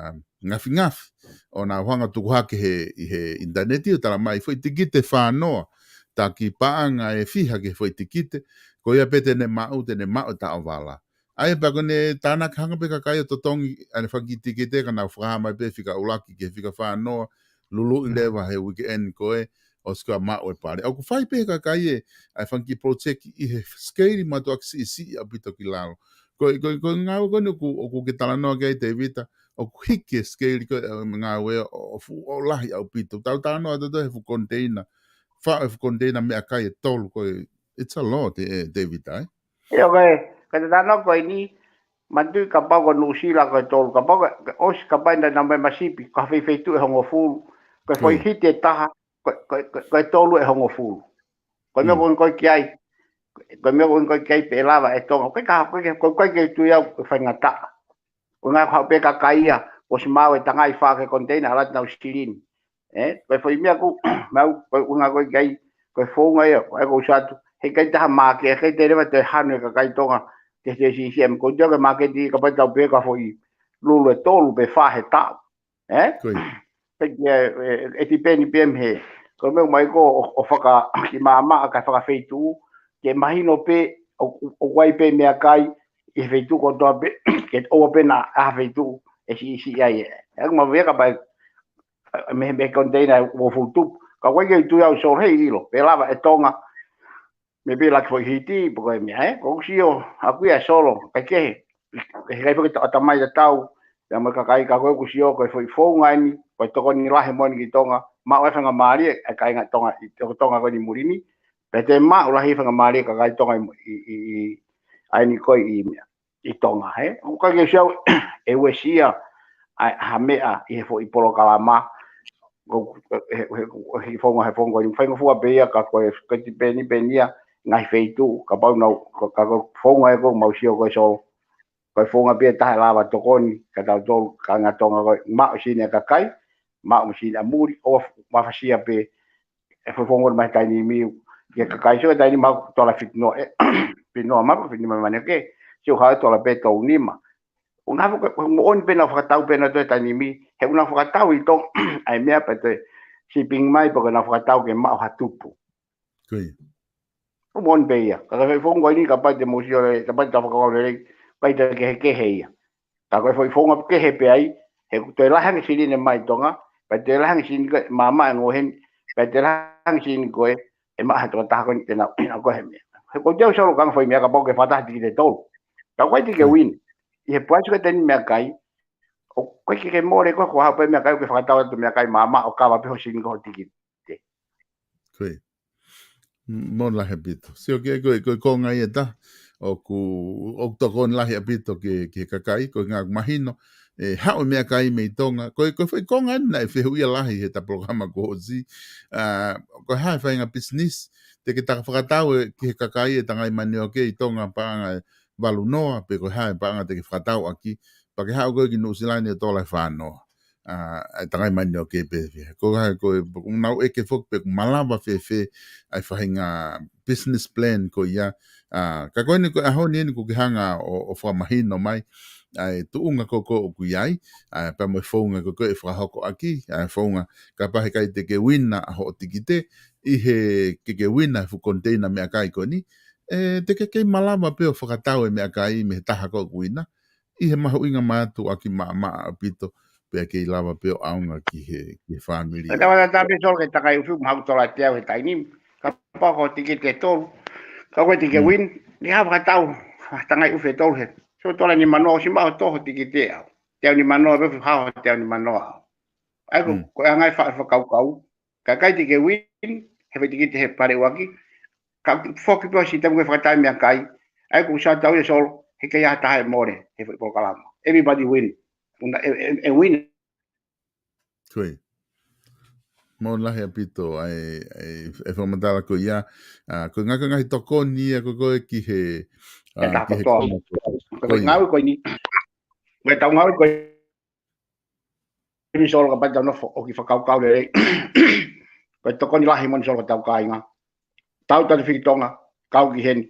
ngafingafi. ʻO nau hanga ʻo tuku hake he, ʻi he ʻinitaneti ʻo tala mai foʻi tikite fānoa. Taki paʻanga ʻe fiha ki he foʻi tikite. Ko ia pē te ne maʻu, te ne maʻu e taʻovala. ʻA ia pea ko ʻene tānaki, hanga pē kakai ʻo totongi ʻa ʻene fanga kiʻi tikite ka nau fakahā mai pē fika ʻuluaki ki he fika fānoa, luluʻi leva he weekend ko ē, ʻosi ko ia maʻu e pale. ʻOku fai pē he kakai ē, ʻa e fanga kiʻi project ʻi he scale mātuʻaki siʻisiʻi ʻaupito ki lalo. Ko e, ko e, ko e ngāue ko eni ʻoku, ʻoku ke talanoa ki ai Tēvita, ʻoku hiki e scale ko e, ē, ngāue ʻo, ʻo fuʻu, ʻo lahi ʻaupito. Tau talanoa atu he fuʻu konteina, faʻu e fuʻu konteina meʻakai ʻe tolu ko e, it's a lot, ē, Tēvita, ē? ʻIo, ko e, ka te talanoa ko eni, manatuʻi kapau ko Nuʻusila ko e tolu, kapau ko, ko e ʻosi kapau naʻa nau mai masipi, ko ha feifeituʻu ʻe hongofulu, ko e foʻi Mm. hiti ʻe taha, ko, ko, ko, ko e tolu ʻe hongofulu. Ko e meʻa Mm. ko eni ko e ki ai, ko e meʻa ko eni ko e ki ai pē ʻe lava ʻe Tonga. Ko e ka, ko e, ko e, ko e ke tui au, ko e faingataʻa. Ko e ngaahi ko e haʻu pē kakai ia, ʻosi maʻu e tangai fā ki he konteina, ʻalu atu ʻenau silini. Ē, ko e foʻi meʻa ʻoku, mau, ko e ʻuhinga ko e ki ai, ko e founga ia, ko e ʻoku ou sio atu, heʻikai taha māketi, heʻikai te leva toe hanu e kakai Tonga, ke te siʻisiʻi, ʻa ia ko e tio ke māketi, kapau te tau pehē ko ha foʻi lulu ʻe tolu pe fā he taʻu. Ē? Ko ia. Pea ke, ē, ʻe tipeni pē mei he. Ko e meʻa mai ko ē ʻo, ʻo faka-, kiʻi maʻamaʻa kae fakafeituʻu, ke mahino pē ʻo, ʻo, ʻoku ʻi ai pē meʻakai ʻi he feituʻu kotoa pē, ke ʻoua pē naʻa ʻi ai ha feituʻu ʻe siʻisiʻi ai ē. ʻOku mau vea kapau, ē, mei, mei he konteina ʻe uofulu tupu. Ka ʻoku ʻikai ke u tui au Solo he ʻilo, pe ʻe lava ʻe Tonga, mei pē laki foʻi hiti, pe ko e meʻa, ē? Ko ʻeku sio ʻaʻaku ia Solo, ʻikai ke, ʻikai foki ʻa e tamai tatau, ia mo e kakai ka ko ʻeku sio, ko e foʻi founga eni, ko e tokoni lahi moʻoni ki Tonga, maʻu e faingamālie, ʻa e kāinga Tonga, ʻi Tonga ko eni muli ni, pea toe maʻu lahi faingamālie kakai Tonga ʻi, ʻi, ʻi, ʻi, ʻa eni ko ē ʻi meʻa, ʻi Tonga, ē? ʻOku ʻikai ke u sio au, ʻe uesia, ʻa e, ha meʻa, ʻi he foʻi polokalama, ko, he, he, he, he founga, he founga, ko e faingofua pē ia, ka ko e, ko e tipeni pē ia, ngaahi feituʻu, kapau naʻa, ka, ka ko e founga ē ʻoku mau sio ko ē Solo, ko e founga pē ia ʻe taha ʻe lava tokoni, ka tau tolu, kāinga Tonga ko ē, maʻu silini ʻa e kakai, maʻu silini ʻa muli, ʻo mafasia pē, ʻe foʻi founga mai taimi ni, ki he kakai sio taimi ni maʻu tola fitinoa, ē, fitinoa maʻu, fitinoa mai mane ke, sio haʻu tola pē tolu nima. ʻOku nau faka-, ʻoku moʻoni pē naʻa nau fakatau pē naʻa toe taimi ni, he ʻoku nau fakatau ʻi Tonga, ʻa e meʻa pē toe shipping mai, pe ko ʻenau fakatau ke maʻu ha tupu. Ko ia. ʻOku moʻoni pē ia. Ka ko e founga ko eni kapau te mou sio lelei, kapau te tau fakakaukau lelei, ʻikai te kehekehe ia. Ka ko e foʻi founga kehe pē ai, he ʻoku toe lahi ange silini mai Tonga, pea toe lahi ange silini ko ē, maʻamaʻa e ngaahi heni, pea toe lahi ange silini ko ē, ʻe maʻu ʻe he tokotaha ko eni te nau, nau ko ē he meʻa. He ko e tau Solo ka ko e foʻi meʻa kapau ke fakataha tikite ʻe tolu. Ka ko e tikite Mm. win. ʻI he puasi ko ē taimi ni meʻakai, ʻoku ʻikai ke ke mole ko ē, ko e haʻu pē meʻakai, ʻoku ke fakatau atu meʻakai maʻamaʻa ʻo kava pē ho silini ko ē ho tikite. Ko ia. Moʻoni lahi ʻaupito. Sio ki ai ko e, ko e konga ia ʻe taha. ʻOku, ʻoku tokoni lahi ʻaupito ki, ki he kakai, ko e ʻuhinga ʻoku mahino, ʻe haʻu e meʻakai mei Tonga. Ko e, ko e foʻi konga eni naʻe fehuʻia lahi he ʻetau polokalama kuo ʻosi. Ā, ko e hā e faʻahinga business, te ke taka fakatau ē ki he kakai e tangai manioke ʻi Tonga paʻanga ʻe valu noa, pe ko e hā e paʻanga te ke fakatau ʻaki, pea ke haʻu ko ē ki Nuʻusila ni ʻo tola ʻe fā noa. Ā, ʻa e tangai manioke pē fiha. Ko e hā, ko e, ʻoku nau ʻeke foki pe ʻoku malava fēfē ʻa e faʻahinga business plan ko ia. Ā, ka ko eni ko e ʻaho ni eni ʻoku ke hanga ʻo, ʻo fakamahino mai ʻa e tuʻunga ko ē ʻoku ʻi ai, ā, pea mo e founga ko ē ʻe fakahoko ʻaki, ā, founga kapau heʻikai te ke win ʻa hoʻo tikite, ʻi he ke ke win ʻa e fuʻu konteina meʻakai ko eni, ē, te ke kei malava pē ʻo fakatau e meʻakai mei he taha ko ē ʻoku win, ʻi he mahuʻinga mātuʻaki maʻamaʻa ʻaupito, pea kei lava pē ʻo ʻaonga ki he, ki he fāmili. Ka tau ʻatā pē Solo ke takai ʻufi, maʻu tola ʻe teau he taimi ni, kapau ko e tikite ʻe tolu, ka ko e tikite Mm. win, ʻe hā fakatau, tangai ʻufi ʻe tolu he. So tola nima noa ʻosi maʻu ʻe Solo ho tikite ʻe au. Teau nima noa pē ʻoku hao, teau nima noa au. ʻA ia ko, Mm. ko e anga e fa-, fakakaukau, ka ʻikai te ke win, he foʻi tikite he pale ʻuluaki, ka foki pē ʻosi taimi ko ē fakatau e meʻakai, ʻA ia ko e shout out ia Solo, he ʻikai ha taha ʻe mole he foʻi polokalama. Everybody win. Una e, e, e win. Ko ia. Mālō lahi ʻaupito ʻa e, ʻa e, ʻa e fakamatala ko ia. ʻA, ko e ngaahi, ngaahi tokoni ia ko ē ki he, ʻa, ki he konga. Ko e ngāue ko eni. Ko e tau ngāue ko eni Solo kapau te tau nofo ʻo kei fakakaukau lelei. Ko e tokoni lahi moʻoni Solo ki hotau kāinga. Tau tau fiki Tonga, kau ki heni,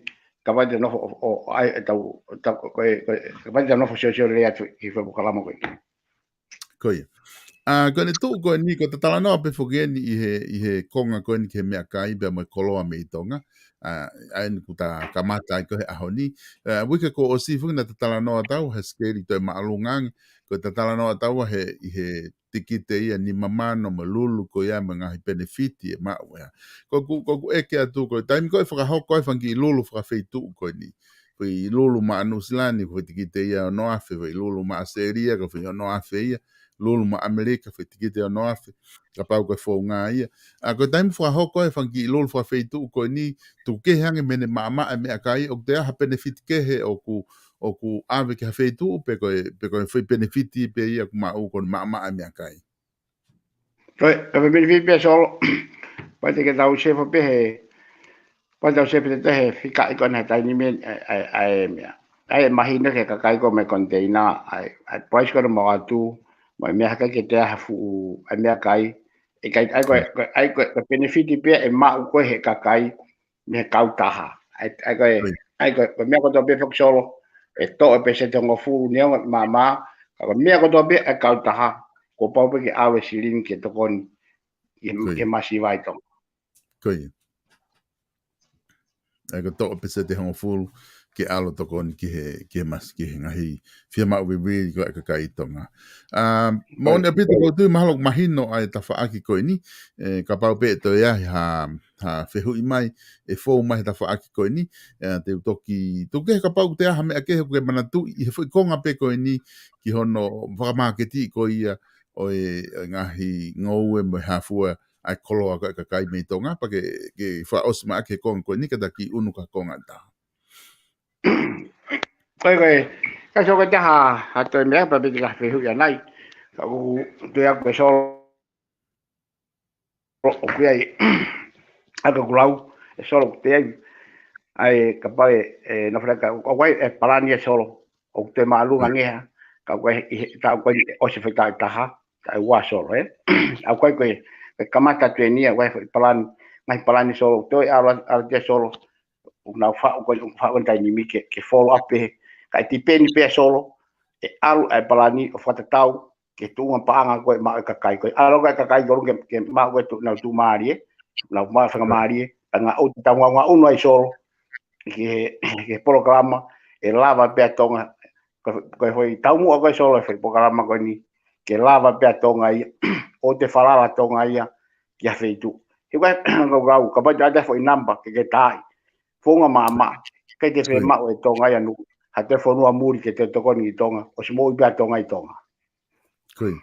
kapau te tau nofo ʻo, ʻo, ʻai, ʻe tau, tau, ko e, ko e, kapau te tau nofo siosio lelei atu ki he foʻi polokalama ko eni. Ko ia. ʻA, ko ʻene tuʻu ko eni, ko e talanoa pē foki eni ʻi he, ʻi he konga ko eni ki he meʻakai pea mo e koloa mei Tonga. ʻA, ʻa eni kuo ta kamata ai ko ē he ʻaho ni. ʻA, uike kuo ʻosi foki naʻa ta talanoa atu he sikeli toe māʻolunga ange. Ko e talanoa atu he, ʻi he tikite ia nima mano mo e lulu ko ia mo e ngaahi penefiti ʻe maʻu ia. Ko ʻeku, ko ʻeku ʻeke atu ko e taimi ko ē fakahoko ai e fanga kiʻi lulu fakafeituʻu ko eni. Foʻi lulu maʻa Nuʻusila ni, ko e foʻi tikite ia ono afe, foʻi lulu maʻa ʻAositelēlia, ko e foʻi ono afe ia, lulu maʻa ʻAmelika, foʻi tikite ono afe, kapau ko e founga ia. ʻA, ko e taimi fakahoko ai e fanga kiʻi lulu fakafeituʻu ko eni, tuku kehe ange mei heʻene maʻamaʻa e meʻakai, ʻoku toe ʻi ai ha penefiti kehe ʻoku, ʻoku ʻave ki ha feituʻu, pe ko e, pe ko e foʻi penefiti pē ia ʻoku maʻu ko ʻene maʻamaʻa e meʻakai. Ko e, ko e penefiti pē Solo, pau te ke tau sefo pē he, pau te tau sefo pē he fika ʻi ko ena he taimi ni, ʻa e, ʻa e, ʻa e meʻa. ʻA e mahino ki he kakai ko ē mei he koniteina, ʻa e, ʻa e price ko ē ʻoku ʻomai atu, mo e meʻa hake ke toe ʻi ai ha fuʻu, ʻa e meʻakai, ʻe ʻikai, ʻa e ko e, ko e, ʻa e ko e, ko e penefiti pē ʻe maʻu ko ē he kakai, mei he kautaha. ʻA e, ʻa e ko e, ʻa e ko e, ko e meʻa kotoa pē foki Solo, ʻe toʻo e peseti hongofulu neongo ʻe maʻamaʻa, ka ko e meʻa kotoa pē ʻa e kautaha, kuo pau pē ke ʻave silini ke tokoni, ʻi he, ʻi he masiva ʻi Tonga. Ko ia. ʻA e ko e toʻo e peseti hongofulu ke ʻalu ʻo tokoni ki he, ki he masi, ki he ngaahi fiemaʻu vivili ko ē ʻa e kakai ʻi Tonga. ʻA, moʻoni ʻaupito ʻoku ou tui mahalo ʻoku mahino ʻa e tafaʻaki ko eni, ʻe, kapau pē ʻe toe ʻi ai ha, ha fehuʻi mai, ʻe fou mai he tafaʻaki ko eni, ʻe, te u toki, tuku kehe kapau ʻoku toe ʻi ai ha meʻa kehe ʻoku ke manatuʻi ʻi he foʻi konga pē ko eni ki hono fakamāketiʻi ko ia ʻo e, ʻo e ngaahi ngoue mo e hā fua ʻa e koloa ko ē ʻa e kakai mei Tonga, pea ke, ke fakaʻosi mai ʻaki e konga ko eni ka ta kiʻi ʻunu ki ha konga ʻe taha. Ko e, ko e, ka Solo ko e taha, ha toe meʻa pea piti ka fehuʻi ʻanai. Ka ʻoku, toe ʻaku ʻe Solo, ʻoku ʻi ai, ʻa ʻeku lau, ʻe Solo ʻoku ʻi ai, ʻa e kapau ʻe, ʻe, nofo leka, ʻoku ʻi ai e palani ʻe Solo, ʻoku toe māʻolunga ange ia, ka ʻoku ʻi ai, ʻi he, ka ʻoku ʻi ai ʻosi foʻi taʻu ʻe taha, taʻu ʻe ua Solo, ē? ʻA ʻoku ʻi ai ko e, ko e kamata atu eni ia, ʻoku ʻi ai foʻi palani, ngaahi palani Solo, toe ʻalu, ʻalu atu ʻe Solo, ʻoku nau faʻu ko e, ʻoku faʻu ko e taimi ni ke, ke follow up pē, ka ʻe tipeni pē ʻa Solo, ʻe ʻalu ʻa e palani ʻo fakatatau, ki he tuʻunga paʻanga ko ē maʻu ʻe he kakai ko ē. ʻAlu ko ē ʻa e kakai ko ē ke, ke maʻu ko ē tuʻu, nau tuʻumālie, nau maʻu faingamālie, ka ngā ʻoku tau ngaungaunu ai Solo, ki he, ki he polokalama, ʻe lava pē ʻa Tonga, ko, ko e foʻi taumuʻa ko ē Solo, e foʻi polokalama ko eni, ke lava pē ʻa Tonga ia, ʻoua te falala Tonga ia, ki ha feituʻu. He ko e, ko e kau, kapau te ʻai ha foʻi namba, ke ke tai. Founga maʻamaʻa, ʻikai te fiemaʻu ʻe Tonga ia Nuku, ha toe fonua muli ke toe tokoni ki Tonga, ʻosi moʻui pē ʻa Tonga ʻi Tonga. Ko ia.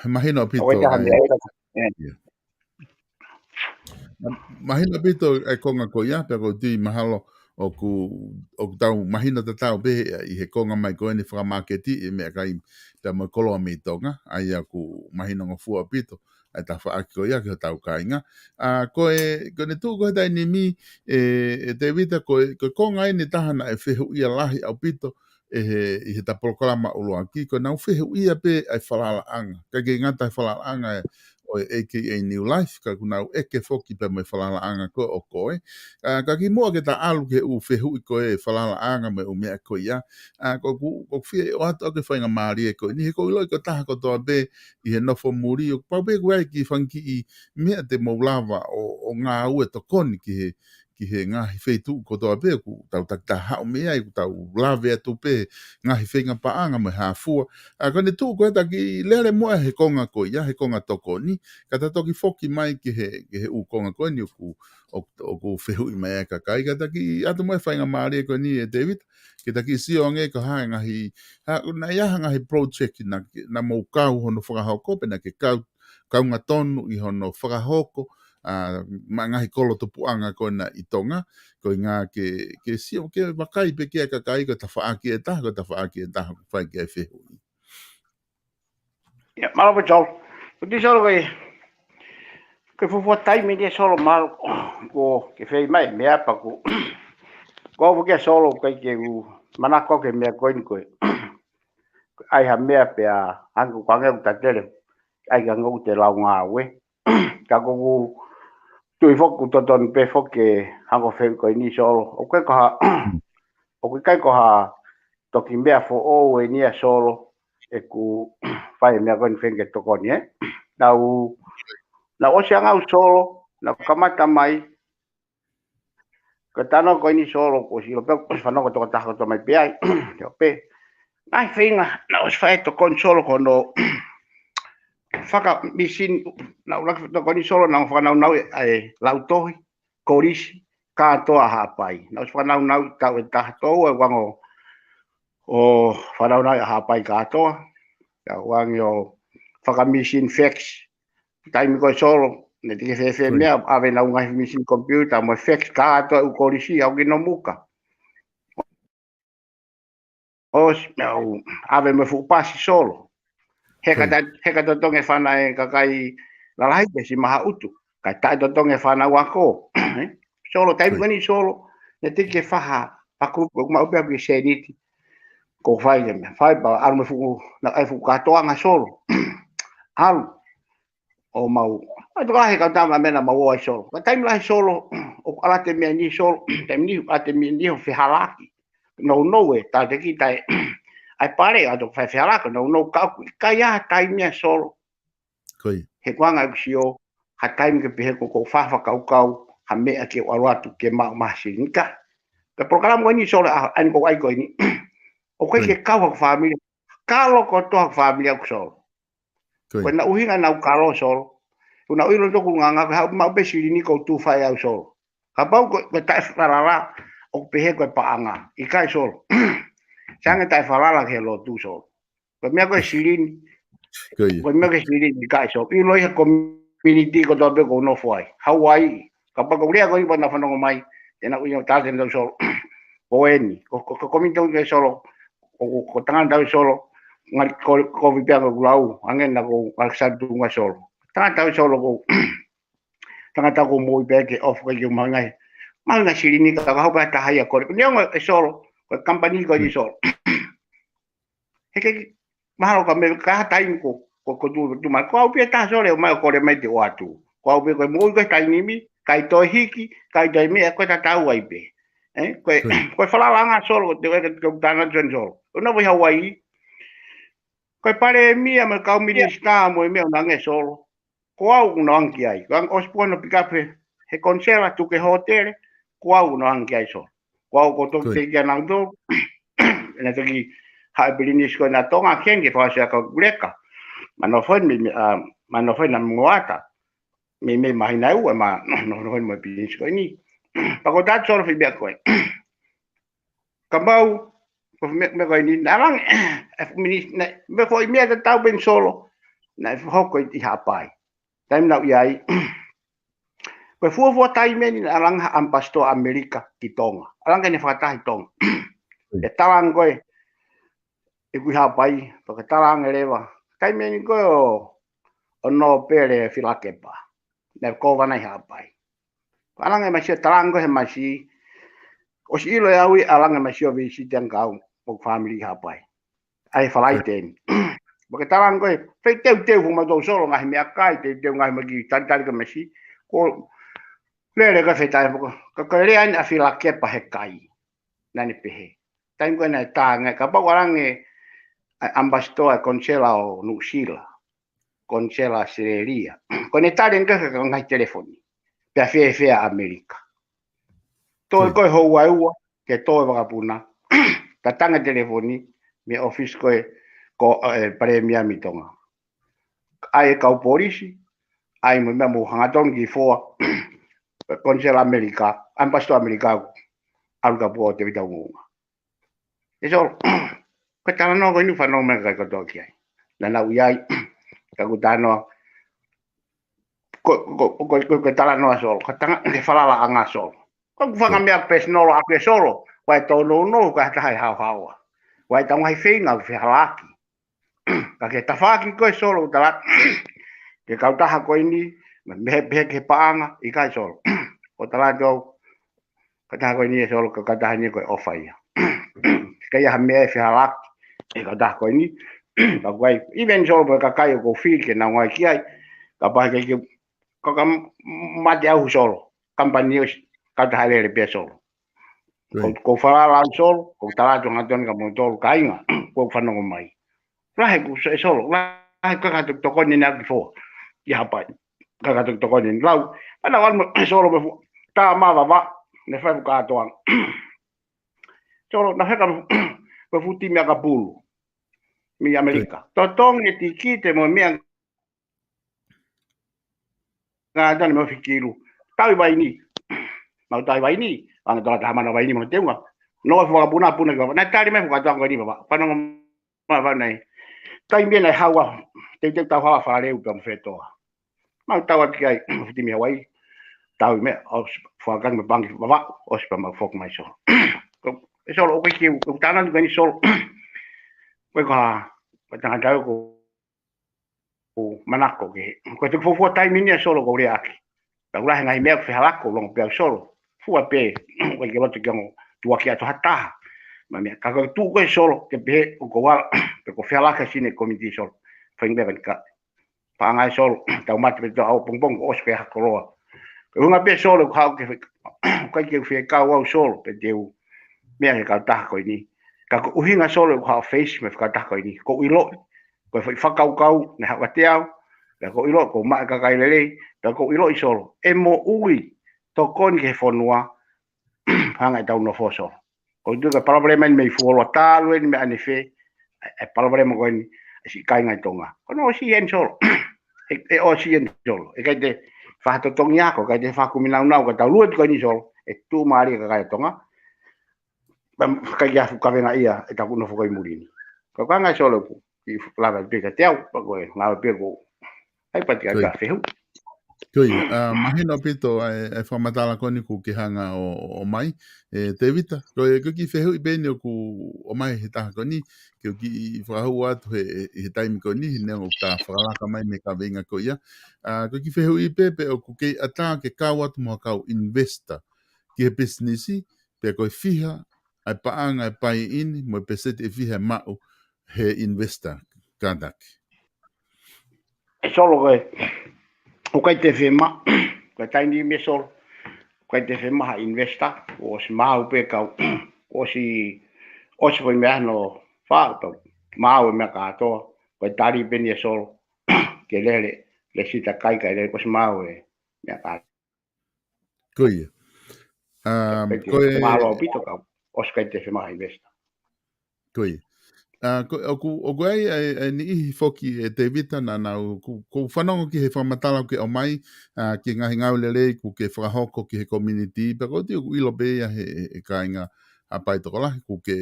Mahino ʻaupito ʻa e, ʻa e, mahino ʻaupito ʻa e konga ko ia, pea ʻoku ou tui mahalo ʻoku, ʻoku tau mahino tatau pē ʻi he konga mai ko eni fakamāketiʻi e meʻakai pea mo e koloa mei Tonga, ʻa ia ʻoku mahino ngofua ʻaupito ʻa e tafaʻaki ko ia ki hotau kāinga. ʻA, ko e, ko ʻene tuʻu ko ē he taimi ni, ʻe, ʻe Tēvita, ko e, ko e konga eni ʻe taha naʻe fehuʻia lahi ʻaupito, ʻe he, ʻi heʻeta polokalama ʻuluaki, ko ʻenau fehuʻia pē ʻa e falalaʻanga. ʻIkai ke ngata he falalaʻanga ʻe, ʻo e A K A New Life, ka ʻoku nau ʻeke foki pē mo e falalaʻanga ko ē ʻo koe. ʻA, ka kimuʻa ke ta ʻalu ki he ʻū fehuʻi ko ē falalaʻanga mo e ʻū meʻa ko ia. ʻA, ʻoku, ʻoku ou fie ʻoatu ʻa e faingamālie ko eni he ʻoku ou ʻiloʻi ko e taha kotoa pē ʻi he nofo muli, ʻoku pau pē ʻoku ʻi ai e kiʻi fanga kiʻi meʻa te mou lava ʻo, ʻo ngāue tokoni ki he, ki he ngaahi feituʻu kotoa pē ʻoku tau takitaha haʻu mei ai, ʻoku tau lave atu pē ngaahi feinga paʻanga mo e hā fua. ʻA, ko ʻene tuʻu ko ē ta kiʻi lele muʻa he konga ko ia, he konga tokoni, ka ta toki foki mai ki he, ki he ʻū konga ko eni ʻoku, ʻoku, ʻoku fehuʻi mai ʻa e kakai, ka ta kiʻi ʻoatu muʻa e faingamālie ko eni ʻe Tēvita, ke ta kiʻi sio ange ko e hā e ngaahi, ha, naʻe ʻi ai ha ngaahi project naʻa, naʻa mou kau hono fakahoko, pe naʻa ke kau, kaunga tonu ʻi hono fakahoko, ʻa, maʻa e ngaahi kolo tupuʻanga ko ena ʻi Tonga, ko e ʻuhinga ke, ke sio, ke vakai pē ki he kakai, ko e tafaʻaki ʻe taha, ko e tafaʻaki ʻe taha, fai ki ai e fehuʻi. ʻIa, mālō pē Solo. Ko e Solo ko e, ko e fuofua taimi eni Solo mālō, ko ke fai mai meʻa pea ko, ko au kia Solo, ʻikai ke u manako ki he meʻa ko eni ko e, ʻai ha meʻa pea, hangē ko e ʻuhinga ʻoku tatele, ʻai ke hangē ʻoku te lau ngāue. Ka ʻoku ou tui foki ʻoku totonu pē foki ke hangē ko e fehuʻi ko eni Solo. ʻOku ʻikai ko ha, ʻoku ʻikai ko ha toki meʻa foʻou eni ia Solo, ʻeku fai e meʻa ko eni feinga ke tokoni, ē? Naʻá ku, naʻá ku ʻosi anga au Solo, naʻá ku kamata mai, ko e talanoa ko eni Solo, kuo ʻosi ʻilo pē, kuo ʻosi fanongo toko taha kotoa mai pē ai, ʻio pē. Ngaahi feinga, naʻá ku ʻosi fai e tokoni Solo ko hono fakamisini, naʻá ku ʻuluaki tokoni Solo, naʻá ku fakanaunau e, e lautohi, kolisi, kātoa ʻa Haʻapai. Naʻá ku ʻosi fakanaunau taʻu ʻe taha tolu, ʻa e ʻuhinga ʻo fakanaunau ʻa Haʻapai kātoa. ʻA e ʻuhinga ʻo fakamisini fax. Taimi ko ē Solo, naʻe teʻeki fēfē meʻa, ʻave ʻenau ngaahi misini computer, mo e fax kātoa ʻū kolisi, ʻo aʻu ki Nomuka. ʻOsi, meʻa ʻo ʻave mo e fuʻu pasi Solo. Heka ta-, heka totongi e fana e kakai lalahi ke si maha utu. Kae taʻetotongi e fana uako. Solo, taimi ko eni Solo, naʻe teʻeki ke fai ha, ha group, ko e maʻu pē au ki he sēniti. Ko e fai ke meʻa, fai pea ʻalu mo e fuʻu, naʻe ʻai e fuʻu kātoanga Solo. ʻAlu. ʻO mau. ʻAi toka he kau tama mena mau ō ai Solo. Ka taimi lahi Solo, ʻoku ʻalu atu e meʻa ni Solo, taimi ni, ʻalu atu e meʻa ni ʻo fehalaaki. Nounou e, tā te ki tai. ʻAi pale, ʻalu atu fai fehalaaki, nounou ka ʻoku ʻikai ha taimi ia Solo. He ʻoku ʻuhinga ʻeku sio, ha taimi ke pehē ko ʻeku fakakaukau, ha meʻa ke u ʻalu atu ke maʻu mahasi ni ka. Ka polokalama ko eni Solo, ʻa, ʻa eni ko e ʻai ko eni. ʻOku ʻikai ke kau haku fāmili, kalo kotoa haku fāmili ʻaʻaku Solo. Ko ʻena ʻuhinga naʻá ku kalo Solo. Ko ʻena ʻuhinga toku nganga, ko e haʻu maʻu pē silini ko e tufa ʻe au Solo. Kapau ko, ko e taʻefalala, ʻoku pehē ko e paʻanga. ʻIkai Solo. Sai ange taʻefalala ki he lotu Solo. Ko e meʻa ko e silini. Ko e meʻa ko e silini, ʻikai Solo. ʻIlo ia he community kotoa pē ʻoku ou nofo ai. Hawaii. Kapau ko e lea ko ē ʻoku nau fanongo mai, te nau ʻilo ʻa e tala ʻa Solo. Ko eni, ko, ko, ko e community ko ē Solo, ko, ko, ko e tangata ʻo Solo, ngali ko, ko e pea ko e kulau, ange na ko, ngali satu nga Solo. Tangata ʻo Solo ko, tangata ʻoku moʻui pē ke ʻofa ke maʻu e ngaahi, maʻu e ngaahi silini ka, ka haʻu pē ha taha ia kole. Ko e neongo ʻe Solo, ko e company ko eni Solo. He ʻikai ke, mahalo ka meʻa ka ha taimi ko, ko, ko tu, tu mai. Ko au pē taha Solo, ʻomai ʻo kole mai te u ʻoatu. Ko au pē ko e moʻui ko e taimi ni, ʻikai toe hiki, ʻikai toe meʻa, ko e tatau ai pē. Ē, ko e, ko e falalanga Solo, ko e te, ko e tana Solo. ʻO na ʻi Hawaii. Ko e palēmia mo e kau minisitā mo e meʻa ʻoku nau ʻange Solo. Ko au ʻoku nau ʻange ki ai. Ko e ʻosi pē ʻenau pick up he, he konisela tuku ki he hōtele, ko au ʻoku nau ʻange ki ai Solo. Ko au ʻoku toki teʻeki ai nau tō. ʻEna toki haʻu e pilinisi ko ena Tonga, ke ʻange fakaʻosi ʻa e kau kuleka. Mano fai mi, mi, ʻa, mano fai na moata. Meimei mahina ua ma, no, no, no, mo e pilinisi ko eni. Pea ko e taʻu Solo fai meʻa ko ē. Kapau, ko e meʻa, meʻa ko eni, naʻe ʻalu ange, e fuʻu minis-, naʻe, meʻa ko e meʻa tatau pē eni Solo, naʻe hoko ʻi, ʻi Haʻapai. Taimi naʻá ku ʻi ai. Ko e fuofua taimi eni naʻe ʻalu ange ha ʻamipasitoa ʻAmelika ki Tonga. ʻAlu ange ʻene fakataha ʻi Tonga. ʻE tala ange ko ē, ʻeku ʻi Haʻapai, pea ka tala ange leva. Taimi eni ko ē ʻo, ʻo Nōpele Filakepa. Naʻe kōvana ʻi Haʻapai. Ko e ʻalu ange e masi ʻo tala ange ko ē he masi. ʻOsi ʻilo ʻe au ia ʻalu ange e masi ʻo visiti ange au mo e fāmili ʻi Haʻapai. ʻAi e Falaite eni. Pea ka tala ange ko ē, fai teuteu foki mautolu Solo ngaahi meʻakai, teuteu ngaahi maki talitali ko e masi. Ko e lele ka fetae foki. Ka, ka lea eni ʻa Filakepa he kai. Naʻá ne pehē. Taimi ko ē naʻe tā ange, kapau ʻalu ange e ʻamipasitoa e konisela ʻo Nuʻusila. Konisela ʻAositelēlia. Ko ʻene tali ange ki he ngaahi telefoni. Pea fēfē ʻa ʻAmelika. Toe ko ē houa ʻe ua, ke toe vakapuna. Tatanga e telefoni, mei he ʻōfisi ko ē, ko e, palēmia mei Tonga. ʻAi e kau polisi, ʻai mo e meʻa mo hangatonu ki foa. Konisela ʻAmelika, ʻamipasitoa ʻAmelika, ʻalu ka pua ʻo te vita unga. ʻE Solo, ko e talanoa ko eni fanongo mai e kakai kotoa ki ai. Naʻa nau ʻi ai, ka ʻoku ou talanoa. ko, ko, ko, ko, ko e talanoa Solo, ko e tanga, ke falala ʻanga Solo. Ko e fanga meʻa personal ʻaku ʻe Solo, ko e tōnounou, ko e taha e haohaoa. Ko e tau ngaahi feinga, ko e fehalaaki. Ka ke tafaʻaki ko ē Solo, ʻoku tala, ke kautaha ko eni, ma, mehe, mehe ke paʻanga, ʻikai Solo. ʻOku tala atu au, kautaha ko eni ʻe Solo, ka kautaha ni ko e ʻofa ia. Ka ʻi ai ha meʻa ʻe fehalaaki, ʻe kautaha ko eni, ka kuai, even Solo, mo e kakai ʻoku ou fili ke nau ngāue ki ai, kapau he ʻikai ke, ka, ka mate au Solo, company ʻosi, kautaha lele pē Solo. Ko, Right. ko falala au Solo, ko tala atu hangatonu kia moutolu kāinga, ko fanongo mai. Lahi ʻeku so-, ʻe Solo, lahi ʻeku kaka tokoni ʻaʻaku ki Foa. Ki Haʻapai. Kaka tokoni lau. Ana wan mo Solo mo Foa. Tā mavava, ne fai fu kātoanga. Solo, na heka mo, mo futi meʻa kapulu. Mi ʻAmelika. Totongi e tikite mo meʻa ngā tane mo fikilu. Tau ʻi Vaini. Mau tau ʻi Vaini. Anga tau taha mana Vaini mo teunga. No fu kapuna puna ki vava. Na tali mai fu kātoanga ko eni vava. Fanongo mai vava nei. Taimi ʻe nai haua. Teuteu tau haua fakaleu pea mo fetoa. Mau tau atu ki ai. Futi mi Hawaii. Tau ʻi meʻa. ʻOsi fakang me pangi vava. ʻOsi pea mau foki mai Solo. Ko, ʻe Solo, ʻoku ʻikai ke u, ʻoku tānaki ko eni Solo. Ko e ka, ko e tangata ko, ko manako ke. Ko e tuku fofua taimi ni ʻa Solo ko lea ʻaki. Ka ʻoku lahi ngaahi meʻa ʻoku fehalaaki ʻoku longo pē au Solo. Fua pē, ʻoku ʻikai ke loto ke ongo tuʻuaki atu ha taha. Ma meʻa, ka ko e tuʻu ko ē Solo, ke pehē ʻoku ou ala, pe ko e fehalaaki ʻa e sine komiti Solo. Fai meʻa ka ni ka. Paʻanga ʻe Solo, tau mate pē tau au pongipongi, ʻosi pē ha koloa. Ko e ʻuhinga pē Solo, ka ke fe-, ʻikai ke fekau au Solo, pe te u meʻa ke kautaha ko eni. Ka ko e ʻuhinga Solo, ka u face, mo e fakautaha ko eni. Ko u ʻiloʻi, ko e fai fakakaukau, ne haʻu ʻiate au, ka ko u ʻiloʻi, ko u maʻa e kakai lelei, ka ko u ʻiloʻi Solo. ʻE moʻui, tokoni ki he fonua, hanga ʻe tau nofo Solo. Ko u tui ko e palopalema eni mei fuoloa talu eni meʻa ʻanefē, e, e palopalema ko eni, ʻe siʻi kāinga ʻi Tonga. Ko hono ʻosi eni Solo. ʻE, ʻe ʻosi eni Solo. ʻE ʻikai te fakatotongi ako, ʻikai te fakakumi naunau, ka tau lue ko eni Solo. ʻE tuʻumālie e kakai ʻa Tonga. Pea ʻikai ke afu kavenga ia, ʻe taku nofo ko ē ʻi muli ni. Ko e kāinga Solo ku, ʻi lava pē kiate au, pea ko e ngāue pē ko ʻai pati ka Ko ia. ka fehu. Ko ia, ʻa, mahino ʻaupito ʻa e, ʻa e fakamatala ko eni ʻoku ke hanga ʻo, ʻo ʻomai. ʻE, Tevita, ko e, ko e kiʻi fehuʻi pē eni ʻoku ʻomai he taha ko eni, ke u kiʻi fakahū atu he, he, he taimi ko eni, he neongo ʻoku ta fakalaka mai mei he kaveinga ko ia. ʻA, ko e kiʻi fehuʻi pē, pe ʻoku kei ʻatā ke kau atu mo ha kau investor ki he pisinisi, pe ko e fiha, ʻa e paʻanga ʻe pay in, mo e peseti ʻe fiha ʻe maʻu he investor, kātaki. ʻE Solo ko ē, ʻoku ʻikai te fiemaʻu, ko e taimi ni ʻe Solo, ʻoku ʻikai te fiemaʻu ha investor, ʻosi maau pē kau, ʻosi, ʻosi foʻi meʻa no fā, tau, maau e meʻa kātoa, ko e tali pē eni ʻe Solo, ke lele, lēsisita kai ka lele, ʻosi maau e meʻa kātoa. Ko ia. Um, Peti, ko e mālō ʻaupito ka, ʻosi ʻikai te fiemaʻu ha investor. Ko ia. ʻA, ko, ʻoku, ʻoku ʻi ai, ʻa e, ʻa e niʻihi foki ʻe Tevita naʻa nau, ʻoku, ʻoku ou fanongo ki he fakamatala ʻoku ke ʻomai, ʻa, ki he ngaahi ngāue lelei ʻoku ke fakahoko ki he community, pea ʻoku ou tui ʻoku ʻilo pē ia he, he, he kāinga Haʻapai tokolahi, ʻoku ke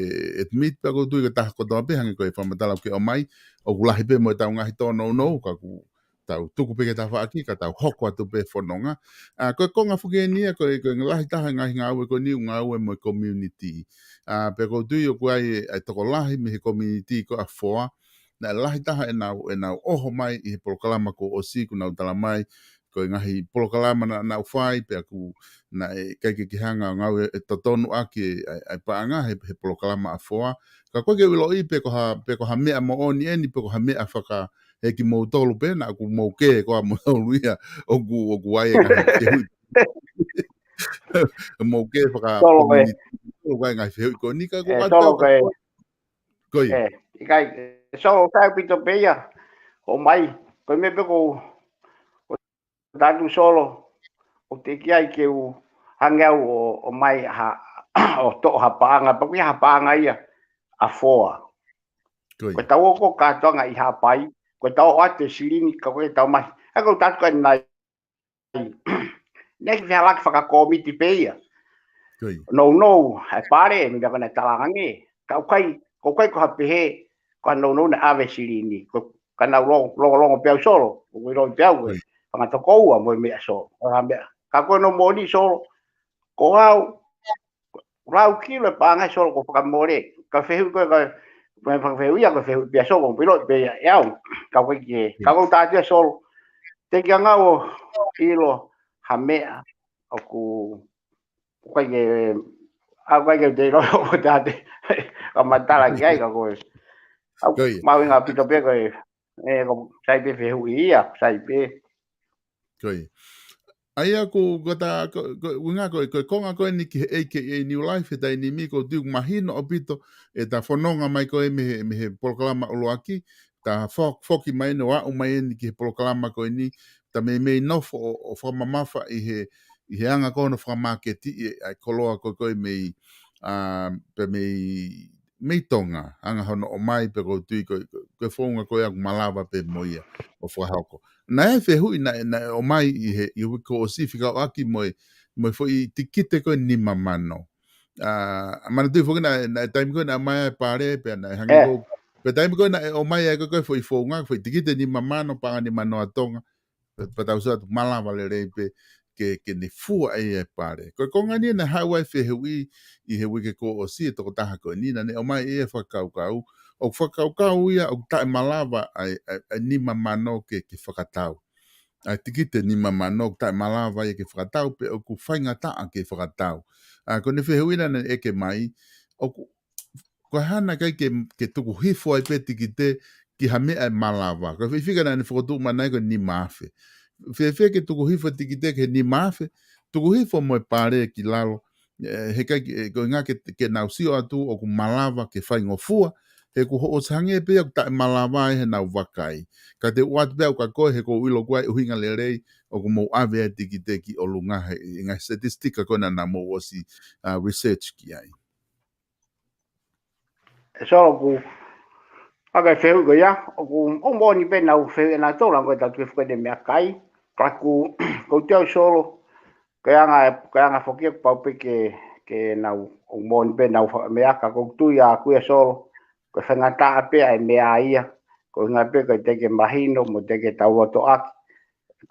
admit pea ʻoku ou tui ko e taha kotoa pē hangē ko e fakamatala ʻoku ke ʻomai, ʻoku lahi pē mo ʻetau ngaahi tōnounou, ka ʻoku tau tuku pē ke tafaʻaki, ka tau hoko atu pē fononga. ʻA, ko e konga foki eni ia, ko e, ko e lahi taha e ngaahi ngāue ko eni ʻoku ngāue mo e community. ʻA, pea ʻoku ou tui ʻoku ʻi ai e, e tokolahi mei he community ko ʻAfoa. Naʻe lahi taha ʻenau, ʻenau ʻoho mai ʻi he polokalama kuo ʻosi ʻoku nau tala mai, ko e ngaahi polokalama naʻa, naʻa nau fai, pea ʻoku naʻe ʻikai ke ke hanga ʻo ngāue ʻe totonu ʻaki e, e, e paʻanga he, he polokalama ʻAfoa. Ka ʻoku ʻikai ke u ʻiloʻi pe ko ha, pe ko ha meʻa moʻoni eni, pe ko ha meʻa faka, he kimoutolu pē, naʻa ʻoku mou kē ko ā moutolu ia, ʻoku, ʻoku ʻi ai e ngaahi fehuʻi. Mou kē faka Solo ē. community, ʻoku ʻi ai e ngaahi fehuʻi ko eni ka ʻoku ʻE, ʻatā Solo ko ē. Ko ia. ʻE, ʻikai, Solo, ʻikai ʻaupito pē ia, ʻomai, ko e meʻa pē ʻoku, ʻoku tatu Solo, ʻoku teʻeki ai ke u hangē au ʻo, ʻomai ha, ʻo toʻo ha paʻanga, pea ʻoku ʻi ai ha paʻanga ia, ʻAfoa. Ko ia. Ko ʻetau ʻoku kātoanga ʻi Haʻapai, ko ʻetau ʻoatu e silini, ka ko ʻetau mai. ʻA ko ʻetau tatu ka nai. Naʻe ʻikai ke fehalaaki fakakomiti pē ia. Ko ia. Nounou, ʻa e pale, meʻa ko ena talanga nge. Ka ʻoku ʻikai, ʻoku ʻikai ko ha pehē, ko ha nounou naʻe ʻave silini. Ko, ka nau lo-, longolongo pē au Solo, ʻoku ʻiloʻi pē au ē. Ko ia. fanga tokoua mo e meʻa Solo. Ko e hā e meʻa, ka ko hono moʻoni Solo, ko au, lau kilo e paʻanga Solo ko e fakamole. Ka fehuʻi ko e, ka, ko e fakafehuʻi ia, ko e fehuʻi pē ia Solo, ko e pilo pē ia ʻe au. Ka ko e ke, ka ko e tātia Solo. Te ke ngāue ʻilo ha meʻa ʻoku, ʻoku ʻikai ke, ʻoku ʻikai ke te ʻilo ʻo te ate. Ka matala ki ai ka ko e. Au, Ko ia. mahuʻinga ʻaupito pē ko e, ʻe, ko sai pē fehuʻi ia, sai pē. Ko ia. ʻA ia ko, ko ta, ko, ko, ʻuhinga ko, ko e konga ko eni ki he A K A New Life, he taimi ni ʻoku ou tui ʻoku mahino ʻaupito, ʻeta fononga mai ko e mei he, mei he polokalama ʻuluaki, ta fo-, foki mai eni ʻo aʻu mai eni ki he polokalama ko eni, ta meimei nofo ʻo, ʻo fakamamafa ʻi he, ʻi he anga ko hono fakamāketiʻi ʻa e koloa ko, ko e mei, ʻa, pē mei, mei Tonga, anga hono ʻomai pē ʻoku ou tui ko, ko, ko e founga ko ia ʻoku malava pē mo ia ʻo fakahoko. Naʻe fehuʻi naʻe, naʻe ʻomai ʻi he, ʻi he uike kuo ʻosi fekauʻaki mo e, mo e foʻi tikite ko e nima mano. ʻA, manatuʻi foki naʻe, naʻe taimi ko ē naʻe ʻomai ai e pale, pea naʻe hangē ʻE. ko, pea taimi ko ē naʻe ʻomai ai ko, ko e foʻi founga, foʻi tikite nima mano, paʻanga nima mano ʻa Tonga, pea, pea tau sio atu malava lelei pē ke, ke ne fua ai e pale. Ko e konga ni naʻe haʻu ai e fehuʻi ʻi he uike kuo ʻosi e tokotaha ko eni, naʻa ne ʻomai e fakakaukau, ʻoku fakakaukau ia ʻoku taʻemalava ʻa e, ʻa e, ʻa e nima mano ke, ke fakatau. ʻA e tikite nima mano ʻoku taʻemalava ia ke fakatau pe ʻoku faingataʻa ke fakatau. ʻA, ko ʻene fehuʻi naʻa ne ʻeke mai, ʻoku, ko e hā naʻe ʻikai ke, ke tuku hifo ai pē tikite ki ha meʻa ʻe malava. Ko e foʻi fika naʻa ne fokotuʻu mai ai ko e nima afe. Fēfē ke tuku hifo tikite ki he nima afe, tuku hifo mo e pale ki lalo, ʻe, he ʻikai ke, ʻe, ko e ʻuhinga ke, ke nau sio atu ʻoku malava ke faingofua, he kuo ʻosi hangē pē ia ʻoku taʻemalava ai heʻenau vakai. Ka te u ʻoatu pē au kia koe he ʻoku ou ʻilo ʻoku ʻi ai e ʻuhinga lelei ʻoku mou ʻave ai e tikite ki ʻolunga he, he ngaahi statistika ko ena naʻa mou ʻosi, ʻa, research ki ai. ʻE Solo, ʻoku, ʻa, ko e fehuʻi ko ia, ʻoku, ʻoku moʻoni pē naʻa nau fehuʻi ʻe nautolu, ʻa, ko e tau tuku foki e meʻakai, ka ʻoku, ʻoku ou tui au Solo, ko e anga, ko e anga foki ʻoku pau pē ke, ke nau, ʻoku moʻoni pē naʻa nau fa-, meʻa ka ʻoku ou tui au kia Solo, ko e faingataʻa pē ʻa e meʻa ia, ko e ʻuhinga pē ko e teʻeki mahino, mo teʻeki tau loto ʻaki,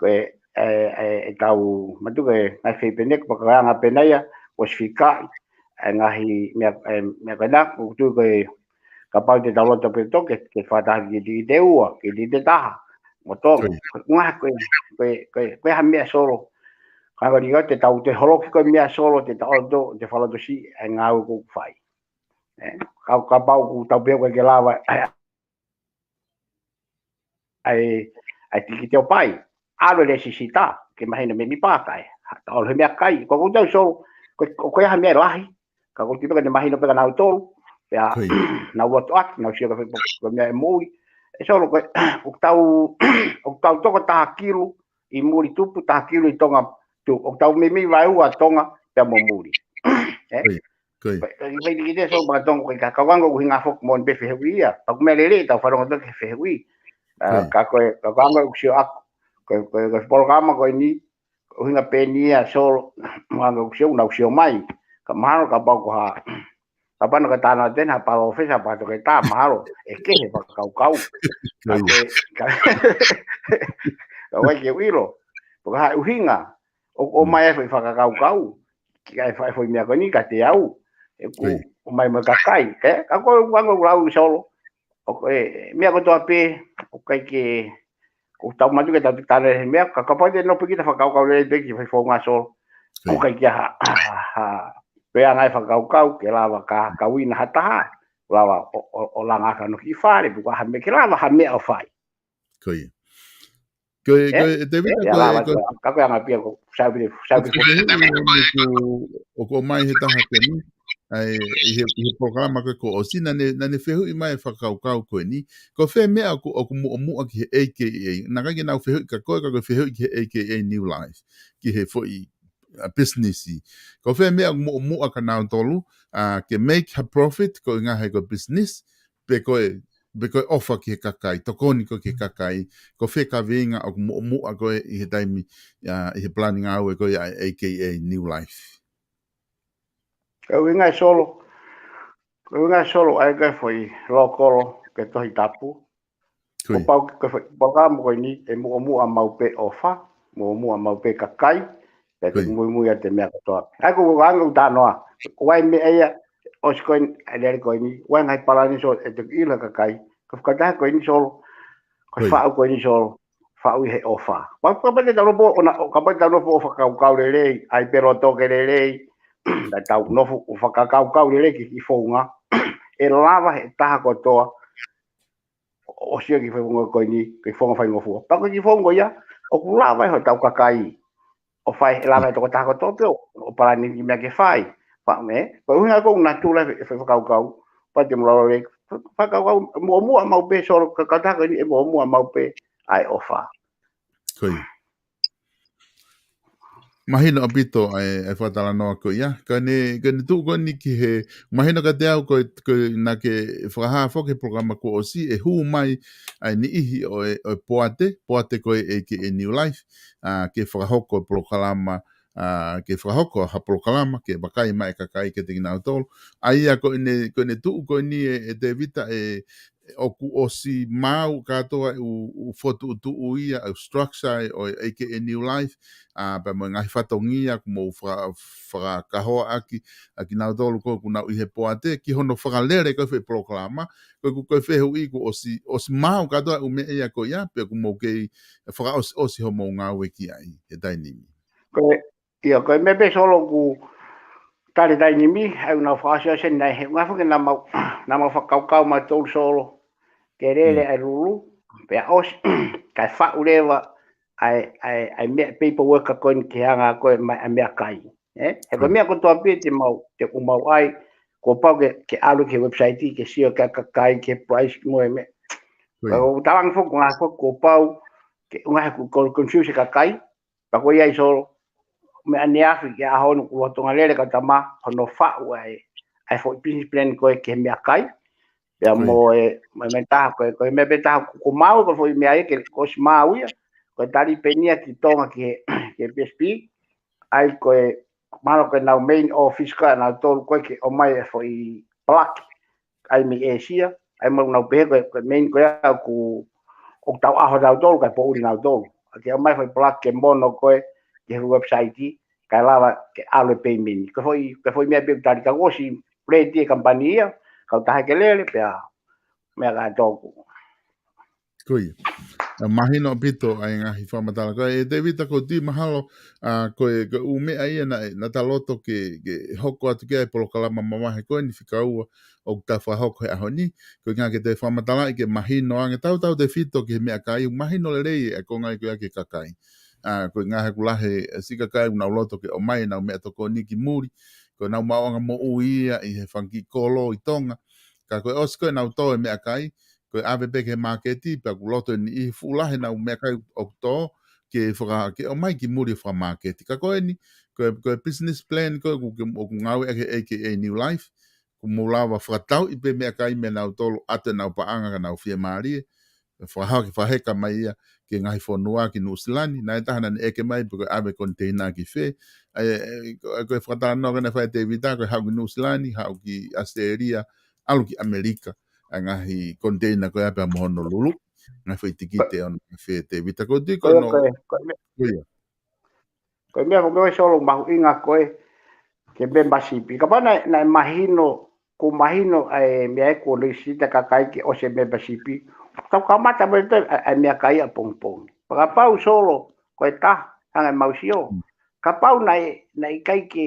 ko e, ʻe, ʻe, ʻetau, manatuʻi ko e ngaahi fai pē ʻeni, ko e anga pē ʻena ia, ʻosi fikaʻi, ʻa e ngaahi meʻa, ʻe, meʻa ko ena, ʻoku ou tui ko e, kapau te tau loto pē ʻo toki, ke fakataha ki he tikite ua, ki he tikite taha, mo Tonga. Ko ia. Ko e ʻuhinga ko e, ko e, ko e, ko e hā e meʻa Solo. Ka ko e ʻuhinga te tau toe holoki ko e meʻa Solo, te tau ʻoatu, te fakalotosiʻi, ʻa e ngāue ʻoku fai. ʻE, ka, kapau ʻoku tau pehē ʻoku ʻikai ke lava, ʻa e, ʻa e, ʻa e tikite ʻo pai. ʻAlu e lēsisita, ke mahino mei, mei Pākae. Ha, ʻalu he meʻakai. Ko ʻoku ou tui au Solo, ko, ko, ko e hā e meʻa lahi. Ka ʻoku ou tui pē ka ne mahino pē kia nautolu. Pea, Ko ia. nau loto ʻaki, nau sio ka fai, ko e meʻa ʻe moʻui. ʻE Solo, ko e, ʻoku tau, ʻoku tau toko taha kilu ʻi muli tupu, taha kilu ʻi Tonga tupu. ʻOku tau meimei vaeua Tonga, pea mo muli. ʻE? Ko ia. Ko ia. Ko e, ko e, ko e tikite Solo maka Tonga ko e ka, ka ʻoku ou ʻuhinga foki moʻoni pē fehuʻi ia. Pea ʻoku meʻa lelei ʻetau fanongo atu ki he fehuʻi. ʻA, Ko ia. ka ko e, ka ʻoku ou ʻuhinga ʻoku sio ʻaku. Ko e, ko e, ko e polokalama ko eni, ʻuhinga pē ʻeni ia Solo, ʻoku ou ʻuhinga ʻoku sio, nau sio mai. Ka mahalo kapau ko ha, kapau naʻa ko e tana tena, ha palōfesa, pa toketā, mahalo, ʻe kehe e fakakaukau. Ko Ka ia. ko e, ka, ka ʻoku ʻikai ke u ʻilo. Pea ko e hā e ʻuhinga, ʻo, ʻo Mm. mai e foʻi fakakaukau, ki ai fai foʻi meʻa ko eni kiate au, ʻe ʻoku, Ko ia. ʻomai mo e kakai, ē? Ka ko e ʻuhinga ʻoku ou lau Solo, ʻoku, ʻe, meʻa kotoa pē, ʻoku ʻikai ke, ʻoku tau manatuʻi ke tau tatala he meʻa, ka kapau te nofo kita fakakaukau lelei pē ki he fai founga Solo, Ko ia. ʻoku ʻikai ke ha, ha, ha, pea ngaahi fakakaukau, ke lava ka, ka uina ha taha, lava ʻo, ʻo, ʻo langa ka no ki fale, pe ko e hā e meʻa ke lava ha meʻa ʻo fai. Ko ia. Ko e, ʻE? ko e, Tēvita, ʻE, ia ko e, lava ko e, ka ko e anga pē ia ʻoku, sai pē, sai pē. ko e fehuʻi ʻoku, ʻoku ʻomai he taha ko eni, ʻa e, ʻi he, ʻi he polokalama ko ē kuo ʻosi, naʻa ne, naʻa ne fehuʻi mai e fakakaukau ko eni. Ko fē meʻa ʻoku, ʻoku muʻomuʻa ki he A K A. Naʻe ʻikai ke nau fehuʻi kia koe, ka ko e fehuʻi ki he A K A New Life. Ki he foʻi, ʻa, business. Ko fē meʻa ʻoku muʻomuʻa kia nautolu, ʻa, ke make ha profit, ko e ʻuhinga he ko e business, pe ko e, pe ko e ʻofa ki he kakai, tokoni ko ē ki he kakai, ko fē kaveinga ʻoku muʻomuʻa ko ē ʻi he taimi, ʻa, ʻi he palani ngāue ko ē ʻa e A K A New Life. Ko e ʻuhinga ʻe Solo, ko e ʻuhinga ʻe Solo ʻa e ko e foʻi lōkolo ki he Tohi Tapu. Ko ia. Kuo pau ke ko e foʻi polokalama ko eni ʻe muʻomuʻa maʻu pē ʻofa, muʻomuʻa maʻu pē kakai, pea te muimui ʻa e meʻa kotoa. ʻA ia ko e anga ʻeku talanoa, ʻoku ʻi ai meʻa ia, ʻosi ko eni, ʻa e lele ko eni, ʻoku ʻi ai ngaahi palani Solo ʻe te ʻilo kakai, ko e fakataha ko eni Solo, ko e faʻu ko eni Solo, faʻu ʻi he ʻofa. Kapau te tau nofo ʻo na, kapau te tau nofo ʻo fakakaukau lelei, ʻai pē loto ke lelei, na tau nofo ʻo fakakaukau lelei ki he founga, ʻe lava he taha kotoa, ʻo sio ki he founga ko eni, ki he founga faingofua. Pea ko e founga ia, ʻoku lava ʻe hotau kakai ʻo fai, ʻe lava ʻe he tokotaha kotoa pē ʻo, ʻo palani ki he meʻa ke fai. Pea mo e, ko e ʻuhinga ko ʻeku natula ʻi he, ʻi he fakakaukau, pea te mou lele, fakakaukau, muʻomuʻa maʻu pē Solo, ka, ka taha ko eni ʻe muʻomuʻa maʻu pē ʻa e ʻofa. Ko ia. Mahino ʻaupito ʻa e, ʻa e fakatalanoa ko ia. Ka ne, ka ne tuʻu ko eni ki he, mahino kiate au ko e, ko e naʻa ke fakahā foki he polokalama kuo ʻosi, ʻe hū mai ʻa e niʻihi ʻo e, ʻo e poate, poate ko e ʻa e A K A New Life, ʻa, ke fakahoko e polokalama, ʻa, ke fakahoko ha polokalama, ke vakai mai e kakai kiate kinautolu. ʻA ia ko ʻene, ko ʻene tuʻu ko eni ʻe, ʻe Tevita ʻe, ʻoku ʻosi maau kātoa ʻa e ʻū, ʻū fokotuʻutuʻu ia, ʻa e structure ʻo e A K A New Life, ʻa, pea mo e ngaahi fatongia kuo mou faka-, fakakahoaʻaki, ʻa kinautolu ko ē ʻoku nau ʻi he poate, ki hono fakalele ko ē foʻi polokalama, ko e, ko e fehuʻi kuo ʻosi, ʻosi maau kātoa ʻa e ʻū meʻa ia ko ia, pe kuo mou kei fakaʻosiʻosi hoʻomou ngāue ki ai, he taimi ni. Ko e, ia, ko e meʻa pē Solo ʻoku tali taimi ni, ʻa ia ʻoku nau fakaʻosiʻosi eni, he ʻuhinga foki naʻa mau, naʻa mau fakakaukau mautolu Solo, ke lele ʻa e lulu, pea ʻosi, kae faʻu leva ʻa e, ʻa e, ʻa e meʻa paperwork ko eni ke hanga ko ē mai ʻa e meʻakai. ʻE? He ko e meʻa kotoa pē te mau, te ʻoku mau ʻai, kuo pau ke, ke ʻalu ki he website, ke sio ki he kakai, ki he price mo e meʻa. Ko e ʻoku talange foki, ngaahi foki kuo pau, ke ngaahi ʻoku, ʻoku confuse e kakai, pea ko ia ai Solo, meʻa ʻaneafi ki he ʻaho ni kuo lolotonga lele kau tama, hono faʻu ʻa e, ʻa e foʻi business plan ko ē ki he meʻakai, pea mo e, mo e meʻa taha ko ē, ko e meʻa pē taha kuo, kuo maau ko e foʻi meʻa ia ke, kuo ʻosi maau ia, ko e tali pē eni ia ki Tonga ki he, ki he B S P, ʻa ia ko e, mahalo ko ʻenau main office ko ē ʻanautolu ko ē ke ʻomai e foʻi palaki, ʻa ia mei ʻĒsia, ʻa ia mau nau pehē ko e, ko e main ko ia ʻoku, ʻoku tau ʻaho tautolu, kae poʻuli nautolu. ʻA ke ʻomai foʻi palaki ke mono ko ē, ki he website, kae lava ke ʻalu e payment. Ko e foʻi, ko e foʻi meʻa pē ʻoku tali ka ʻosi, ready e company ia, kau taha ke lele, pea, meʻa ka tōku. Ko ia. ʻA, mahino ʻaupito ʻa e ngaahi fakamatala. Ko e Tevita ko e tui mahalo, ʻa, ko e, ko e ʻū meʻa ia naʻe, naʻa ta loto ke, ke hoko atu ki ai e polokalama mavahe ko eni fika ua ʻoku ta fakahoko he ʻaho ni. Ko e ʻuhinga ke te fakamatalaʻi ke mahino ange tautautefito ki he meʻakai, mahino lelei e konga ia ko ia ki he kakai. ʻA, ko e ʻuhinga he ʻoku lahi e siʻi kakai ʻoku nau loto ke ʻomai ʻenau meʻatokoni ki muli. Ko ʻenau maʻuʻanga moʻui ia ʻi he fanga kiʻi kolo ʻi Tonga. Ka ko e ʻosi ko ē ʻenau tō e meʻakai, ko e ʻave pē ki he māketi, pea ʻoku loto e niʻihi fuʻu lahi ʻenau meʻakai ʻoku tō, ke faka-, ke ʻomai ki muli ʻo fakamāketi. Ka ko eni, ko e, ko e business plan ko ē ʻoku, ʻoku ngāueʻaki ʻe he A K A New Life, kuo mou lava fakatauʻi pē meʻakai meiate kinautolu ʻoatu ʻenau paʻanga ka nau fiemālie, fakahā ke fakaheka mai ia ki he ngaahi fonua ki Nuʻusila ni, naʻe ʻi ai ha taha naʻa ne ʻeke mai pe ko e ʻave container ki fē, ʻa ia, ʻe, ko, ko e fakatalanoa ko ē naʻe fai ʻe Tevita, ko e haʻu ki Nuʻusila ni, haʻu ki ʻAositelēlia, ʻalu ki ʻAmelika, ʻa e ngaahi container ko ia pea mo hono lulu, ngaahi foʻi tikite ʻo ne fē Tevita ko e tui ko ē, ko e, ko e meʻa, ko e meʻa ko ē Solo mahuʻinga ko ē, ki he membership. Kapau naʻe, naʻe mahino, kuo mahino ʻa e meʻa ē kuo lisita kakai ke ʻosi e membership. Tau kamata mai ʻa e, ʻa e meʻakai ʻapongipongi. Pea kapau Solo, ko e taha, hangē ʻemau sio. Kapau naʻe, naʻe ʻikai ke,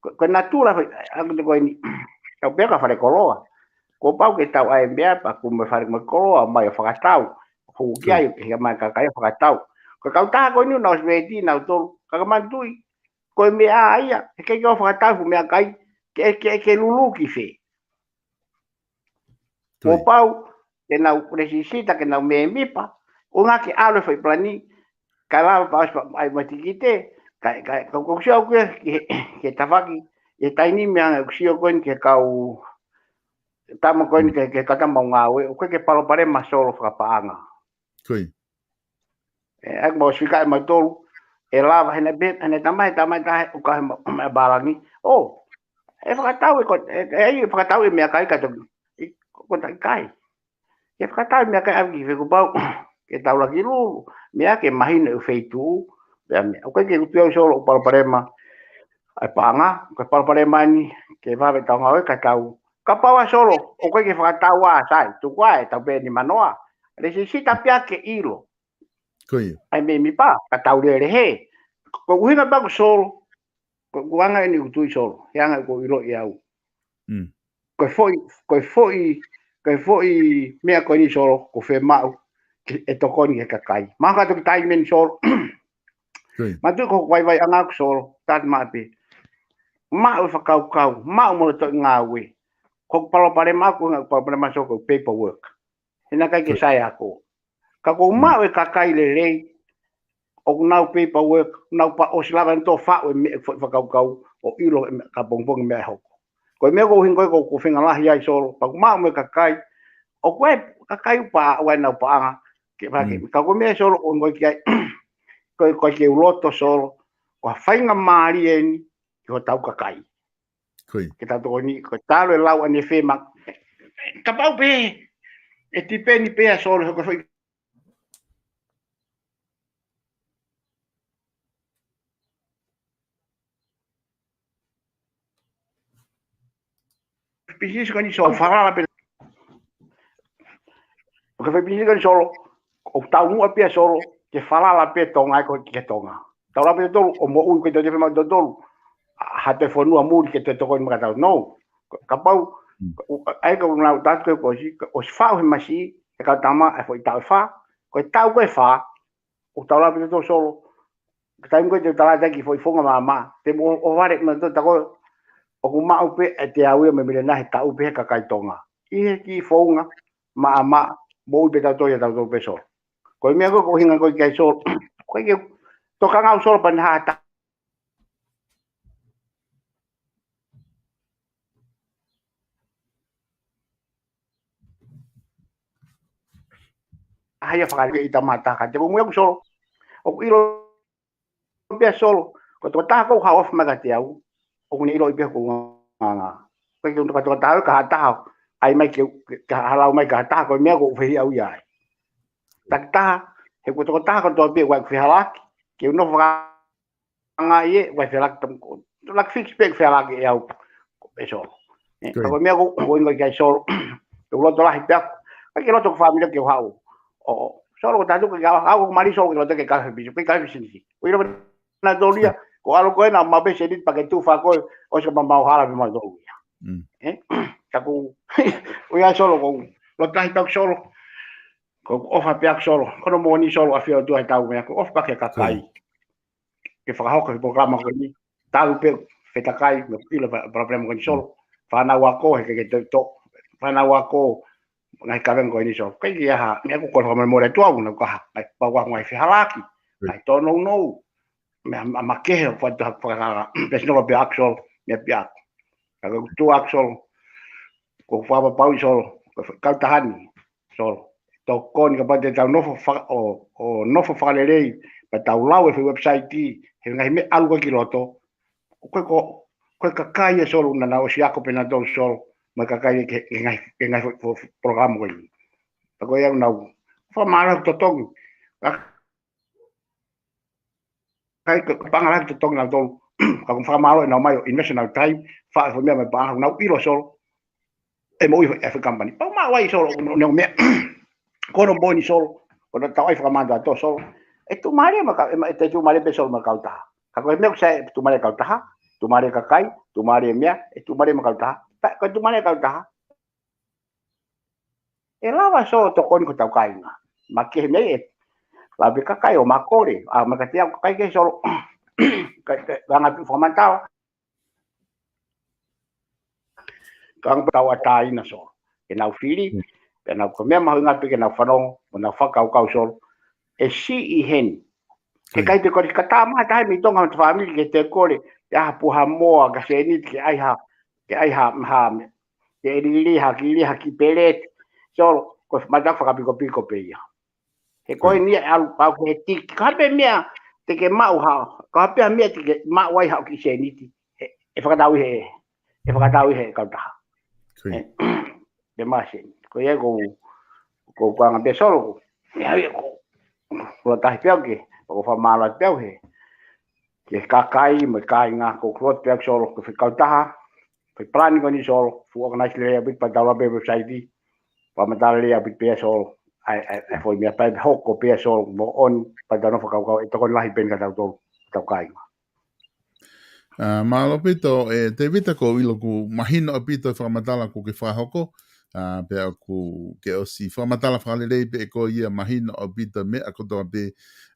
ko, ko e natula, ʻa, ʻa, ko eni, tau pehē ko e fale koloa. Kuo pau ke tau ʻai e meʻa, pea kuo mo e fale mo e koloa, mai ʻo fakatau. Hū ki ai, ke hia mai kakai ʻo fakatau. Ko e kautaha ko eni naʻe ʻosi ready nautolu, ka ka manatuʻi, ko e meʻa ia, he ʻikai ke ʻo fakatau e fuʻu meʻakai, ke, ke, ke lulu ki fē. Kuo pau, ke nau lisita, ke nau mēmipa, ʻuhinga ke ʻalu e foʻi palani, kae lava pea ʻosi pea ʻai mo e tikite, kae, kae, ka ʻoku ou sio au ki he, ki he tafaʻaki, ʻi he taimi ni meʻa ʻoku ou sio ko eni ki he kau, tama ko eni ki he, ki he kau tama ʻoku ngāue, ʻoku ʻikai ke palopalema Solo fakapaʻanga. Ko ia. ʻE, ʻa ia ʻoku mau sika ʻe mautolu, ʻe lava, he naʻe pehē, he naʻe tala mai, tala mai, tala mai, ʻoku ʻi ai e ma-, ma-, pālangi. ʻŌ, ʻe fakatau ē ko, ʻe, ʻe, ʻe fakatau e meʻakai ka toki, ʻi, ko, ko taʻikai. ʻE fakatau e meʻakai ʻave ki fē kuo pau, ke tau lava ki lulu, meʻa ke mahino e feituʻu, Pea meʻa, ʻoku ʻikai ke u tui au Solo ʻoku palopalema ʻa e paʻanga, ko e palopalema ni ke vave tau ngāue ka tau. Kapau ʻa Solo, ʻoku ʻikai ke fakatau ʻa sai, tuku ʻa e tau pē ni manoa. Lesi sita pea ke ʻilo. Ko ia. ʻAi me mi pa, ka tau lele he. Ko ʻuhinga pa ko Solo, ko ʻeku anga eni ʻoku tui Solo, he anga ʻoku ʻilo ʻe au. Mm. Ko e foʻi, ko e foʻi, ko e foʻi meʻa ko eni Solo, ko fē maʻu, ke, ʻe tokoni ki he kakai. Maʻu ka toki taimi eni Solo. Ko ia. Mātuʻa ko hoku vaivaiʻanga ko Solo, tati maʻa pē. Maʻu e fakakaukau, maʻu mo e toʻi ngāue. Ko e palopalema ko e palopalema Solo ko e paperwork. He naʻe ʻikai ke sai ako. Ka ko e maʻu e kakai lelei, ʻoku nau paperwork, nau pa ʻosi lava ʻeni tō faʻu e meʻa foʻi fakakaukau, ʻo ʻilo e meʻa ka pongipongi meʻa ʻe hoko. Ko e meʻa ko e ʻuhinga ko e ko, ko e fenga lahi ai Solo, pea ʻoku maʻu mo e kakai, ʻoku ʻi ai e kakai ʻoku pa, ʻoku ʻi ai ʻenau paʻanga, ke pake, ka ko e meʻa Solo ʻoku ʻikai ke u, ko e, ko e ke u loto Solo, ko ha faingamālie eni, ki hotau kakai. Ko ia. Ke tau tokoni, ko e talu e lau ʻa Nefema. Kapau pē, ʻe tipeni pē ʻa Solo, ko e foʻi pisinisi ko eni Solo, falala pē. Ko e foʻi pisinisi ko eni Solo, ʻoku tau muʻa pē ʻa Solo, ke falala pē Tonga ʻi ko ke Tonga. Tau lava pē tolu, ʻo moʻui ko e tau tefe ma tolu. Ha toe fonua muli ke toe tokoni maʻa tautolu. No. Kapau, ʻai ka unau tatu ke ko si, ʻosi faʻu he masi, e kau tama, e foʻi tau e fā, ko e tau ko e fā, ʻoku tau lava pē tolu Solo. Ka taimi ko e te tala taki foʻi fonga māmā, te mo ʻo vale ma tolu tako, ʻoku maʻu pē e te au ia me milena he tau pē he kakai Tonga. ʻI he ki fonga, māmā, moʻui pē tautolu ia tautolu pē Solo. Ko e meʻa ko e ko e ʻuhinga ko e ki ai Solo. Ko e ke, tokanga au Solo pane ha ta. ʻA ia fakale ʻi tamata ka te ko muia ku Solo. ʻOku ʻilo pē ʻa Solo. Ko e tokotaha ko ha ofi mai ka te au. ʻOku ne ʻilo ʻi pē ko nganga. Ko e ke untoka tokotaha ka ha taha. ʻAi mai ke, ke halau mai ka ha taha. Ko e meʻa ko u fehi au ia ai. Taki taha. He ko e tokotaha ko toa pē ua ku fehalaki. Ke uno faka anga ia, ua felaki tam ko. Laki fix pē felaki ʻe au. Ko e Solo. Ka ko e meʻa ko, ko inga ki ai Solo. Te u loto lahi pē au. Ka ke loto ko fāmili ke u haʻu. ʻO, Solo ko tatu ke au, au ko mali Solo ke loto ke ka he bisu, ke ka he bisinisi. Ko ilo na tolu ia, ko alo ko ena ma pē seniti pea ke tufa ko, ʻosi ka ma mau hala pē ma tolu ia. ʻE? Ka ko, ʻo ia Solo ko, loto lahi pē au Solo. Ko ʻofa pē au Solo. Ko no moni Solo ʻa fio tua he tau meʻa, ko ʻofa pē ke kakai. Ke fakahoko he polokalama ko eni. Tau pē fetakai, me ʻilo pa, polokalama ko eni Solo. Fānau ako, he ke ke to, fānau ako, ngaahi kavenga ko eni Solo. Kai ke aha, meʻa ko kolo fakamolemole atu au, na kaha, ngaahi pau ngaahi fehalaki, ngaahi tōnounou, meʻa, ma, ma kehe, fatu ha, fakaka, pēsinoa pē au Solo, meʻa pē au. Ka ko tu au Solo, ko fakapapau ʻi Solo, ko e kautaha ni, Solo. Tokoni kapau te tau nofo fa, ʻo, ʻo nofo fakalelei, pea tau lau e foʻi website, he ngaahi meʻa ʻalu ko ē ki loto. Ko e ko, ko e kakai ʻa Solo, na na ʻosi ako pē na tau Solo, mo e kakai ke, ke ngaahi, ke ngaahi fo, fo, fo, polokalama ko eni. Pea ko ia nau, fakamālō totongi. Ka, kai ka, ka panga laki totongi na tolu. Ka ko fakamālō ʻenau mai ʻo invest ʻenau taimi, faʻa fo meʻa mai panga nau ʻilo Solo. ʻE moʻui e foʻi company. Pau ma wai Solo, ne meʻa. Ko no moni Solo, ko no tau ʻai fakamālō atu Solo. ʻE tu mare ma ka, ʻe ma, ʻe te tu mare pē Solo ma kautaha. Ka ko e meʻa ʻoku sai, ʻe tu mare kautaha, tu mare kakai, tu mare meʻa, ʻe tu mare ma kautaha. Ka, ko tu mare kautaha. ʻE lava Solo tokoni ko tau kāinga. Ma kehe meʻa ʻe. Lava pē kakai ʻo ma kole, ʻa ma ka te au kakai ke Solo. Ka, ka, ka ngā tu fakamatala. Ka anga tau ʻatāina Solo. Ke nau fili, ke nau ko e meʻa mahuʻinga pē ke nau fanongo, mo nau fakakaukau Solo. ʻE siʻi heni. He kai te kore ka tā ma tahi mi Tonga ma te fāmili ke te kole, ke ʻai ha puha moa, ka seniti ke ʻai ha, ke ʻai ha, ha, ke ʻelili ha, ki li ha, ki peleti. Solo, ko e mata fakapikopiko pē ia. He ko eni ʻalu pau ke tiki. Ka pē meʻa te ke maʻu ha, ka pē meʻa te ke maʻu ai ha ki seniti. ʻE, ʻe fakatau he, ʻe fakatau he kautaha. ʻE, te masi. Ko ia ko, ko, ko anga pē Solo ko. ʻE, ia ko, ko tahi pē au ke, ko fakamālō pē au he. ki he kakai mo e kāinga. Ko e lotu pē ʻaʻaku Solo, ko e foʻi kautaha, foʻi palani ko eni Solo, fuʻu organize lelei ʻaupito, pea tau lave pē website, fakamatala lelei ʻaupito pē ia Solo. ʻAi, ʻai, ʻai foʻi meʻa pē hoko pē ia Solo, moʻoni, pea tau nofo fakakaukau, ʻe tokoni lahi pē eni kia tautolu, tau kāinga. ʻA, mālō ʻaupito, ʻe Tēvita, ʻoku ou ʻilo ʻoku mahino ʻaupito e fakamatala ʻoku ke fakahoko, ʻa, pea ʻoku ke ʻosi fakamatala fakalelei pē ʻe koe ia, mahino ʻaupito e meʻa kotoa pē,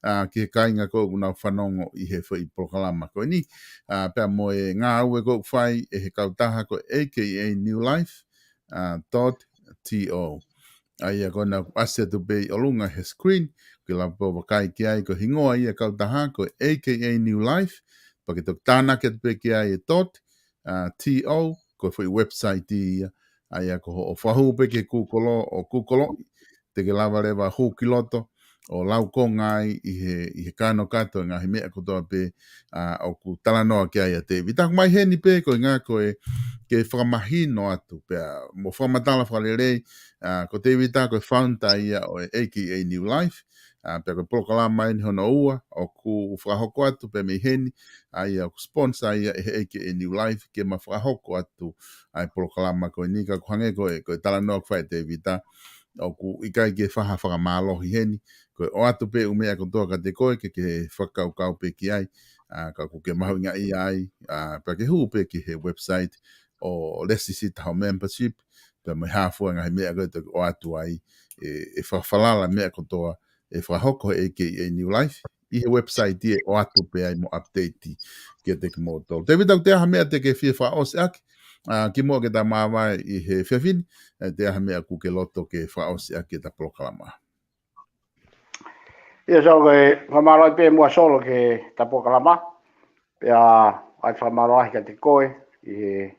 ʻa, ki he kāinga ko ē ʻoku nau fanongo ʻi he foʻi polokalama ko eni. ʻA, pea mo e ngāue ʻoku fai ʻe he kautaha ko e A K A New Life, ʻa, dot T O. ʻA ia ko ena ʻoku ʻasi atu pē ʻi ʻolunga he screen, ke lava pē ʻo vakai ki ai, ko e hingoa ia e kautaha, ko e A K A New Life, pea ke toki tānaki atu pē ki ai e dot, ʻa, T O, ko e foʻi website ia, ʻa ia ko hoʻo fakahū pē ki he Google, ʻo Google, te ke lava leva hū ki loto, ʻo laukonga ai ʻi he, ʻi he kanokato e ngaahi meʻa kotoa pē, ʻa, ʻoku talanoa ki ai ʻa Tēvita. Mai heni pē ko e ngāue ko ē ke fakamahino atu pea mo fakamatala fakalelei, ʻa, ko Tēvita ko e founder ia ʻo e A K A New Life, ʻa, pea ko e polokalama eni hono ua ʻoku fakahoko atu pē mei heni, ʻa ia ʻoku sponsor ia ʻe he A K A New Life ke ma fakahoko atu ʻa e polokalama ko eni, ka ʻoku hangē ko e, ko e talanoa ʻoku fai ʻe Tēvita, ʻoku ʻikai ke fai ha fakamālohi heni, ko e ʻoatu pē ʻū meʻa kotoa kiate koe ke ke fakakaukau pē ki ai, ʻa, ka ʻoku ke mahuʻingaʻia ai, ʻa, pea ke hū pē ki he website ʻo lēsisita ho membership, pea mo e hā fua e ngaahi meʻa ko ē ʻe toki ʻoatu ai, ʻe, ʻe fakafalala meʻa kotoa ʻe fakahoko he A K A New Life, ʻi he website ʻe ʻoatu pē ai mo update kiate kimoutolu. Tēvita, ʻoku ʻi ai ha meʻa te ke fie fakaʻosi ʻaki, ʻa, kimuʻa ke ta māvae ʻi he efiafi ni, ʻe ʻi ai ha meʻa ʻoku ke loto ke fakaʻosi ʻaki ʻeta polokalama? ʻIo, Solo, ko e fakamālō pē muʻa Solo ki heʻeta polokalama. Pea ʻoatu e fakamālō lahi kiate koe ʻi he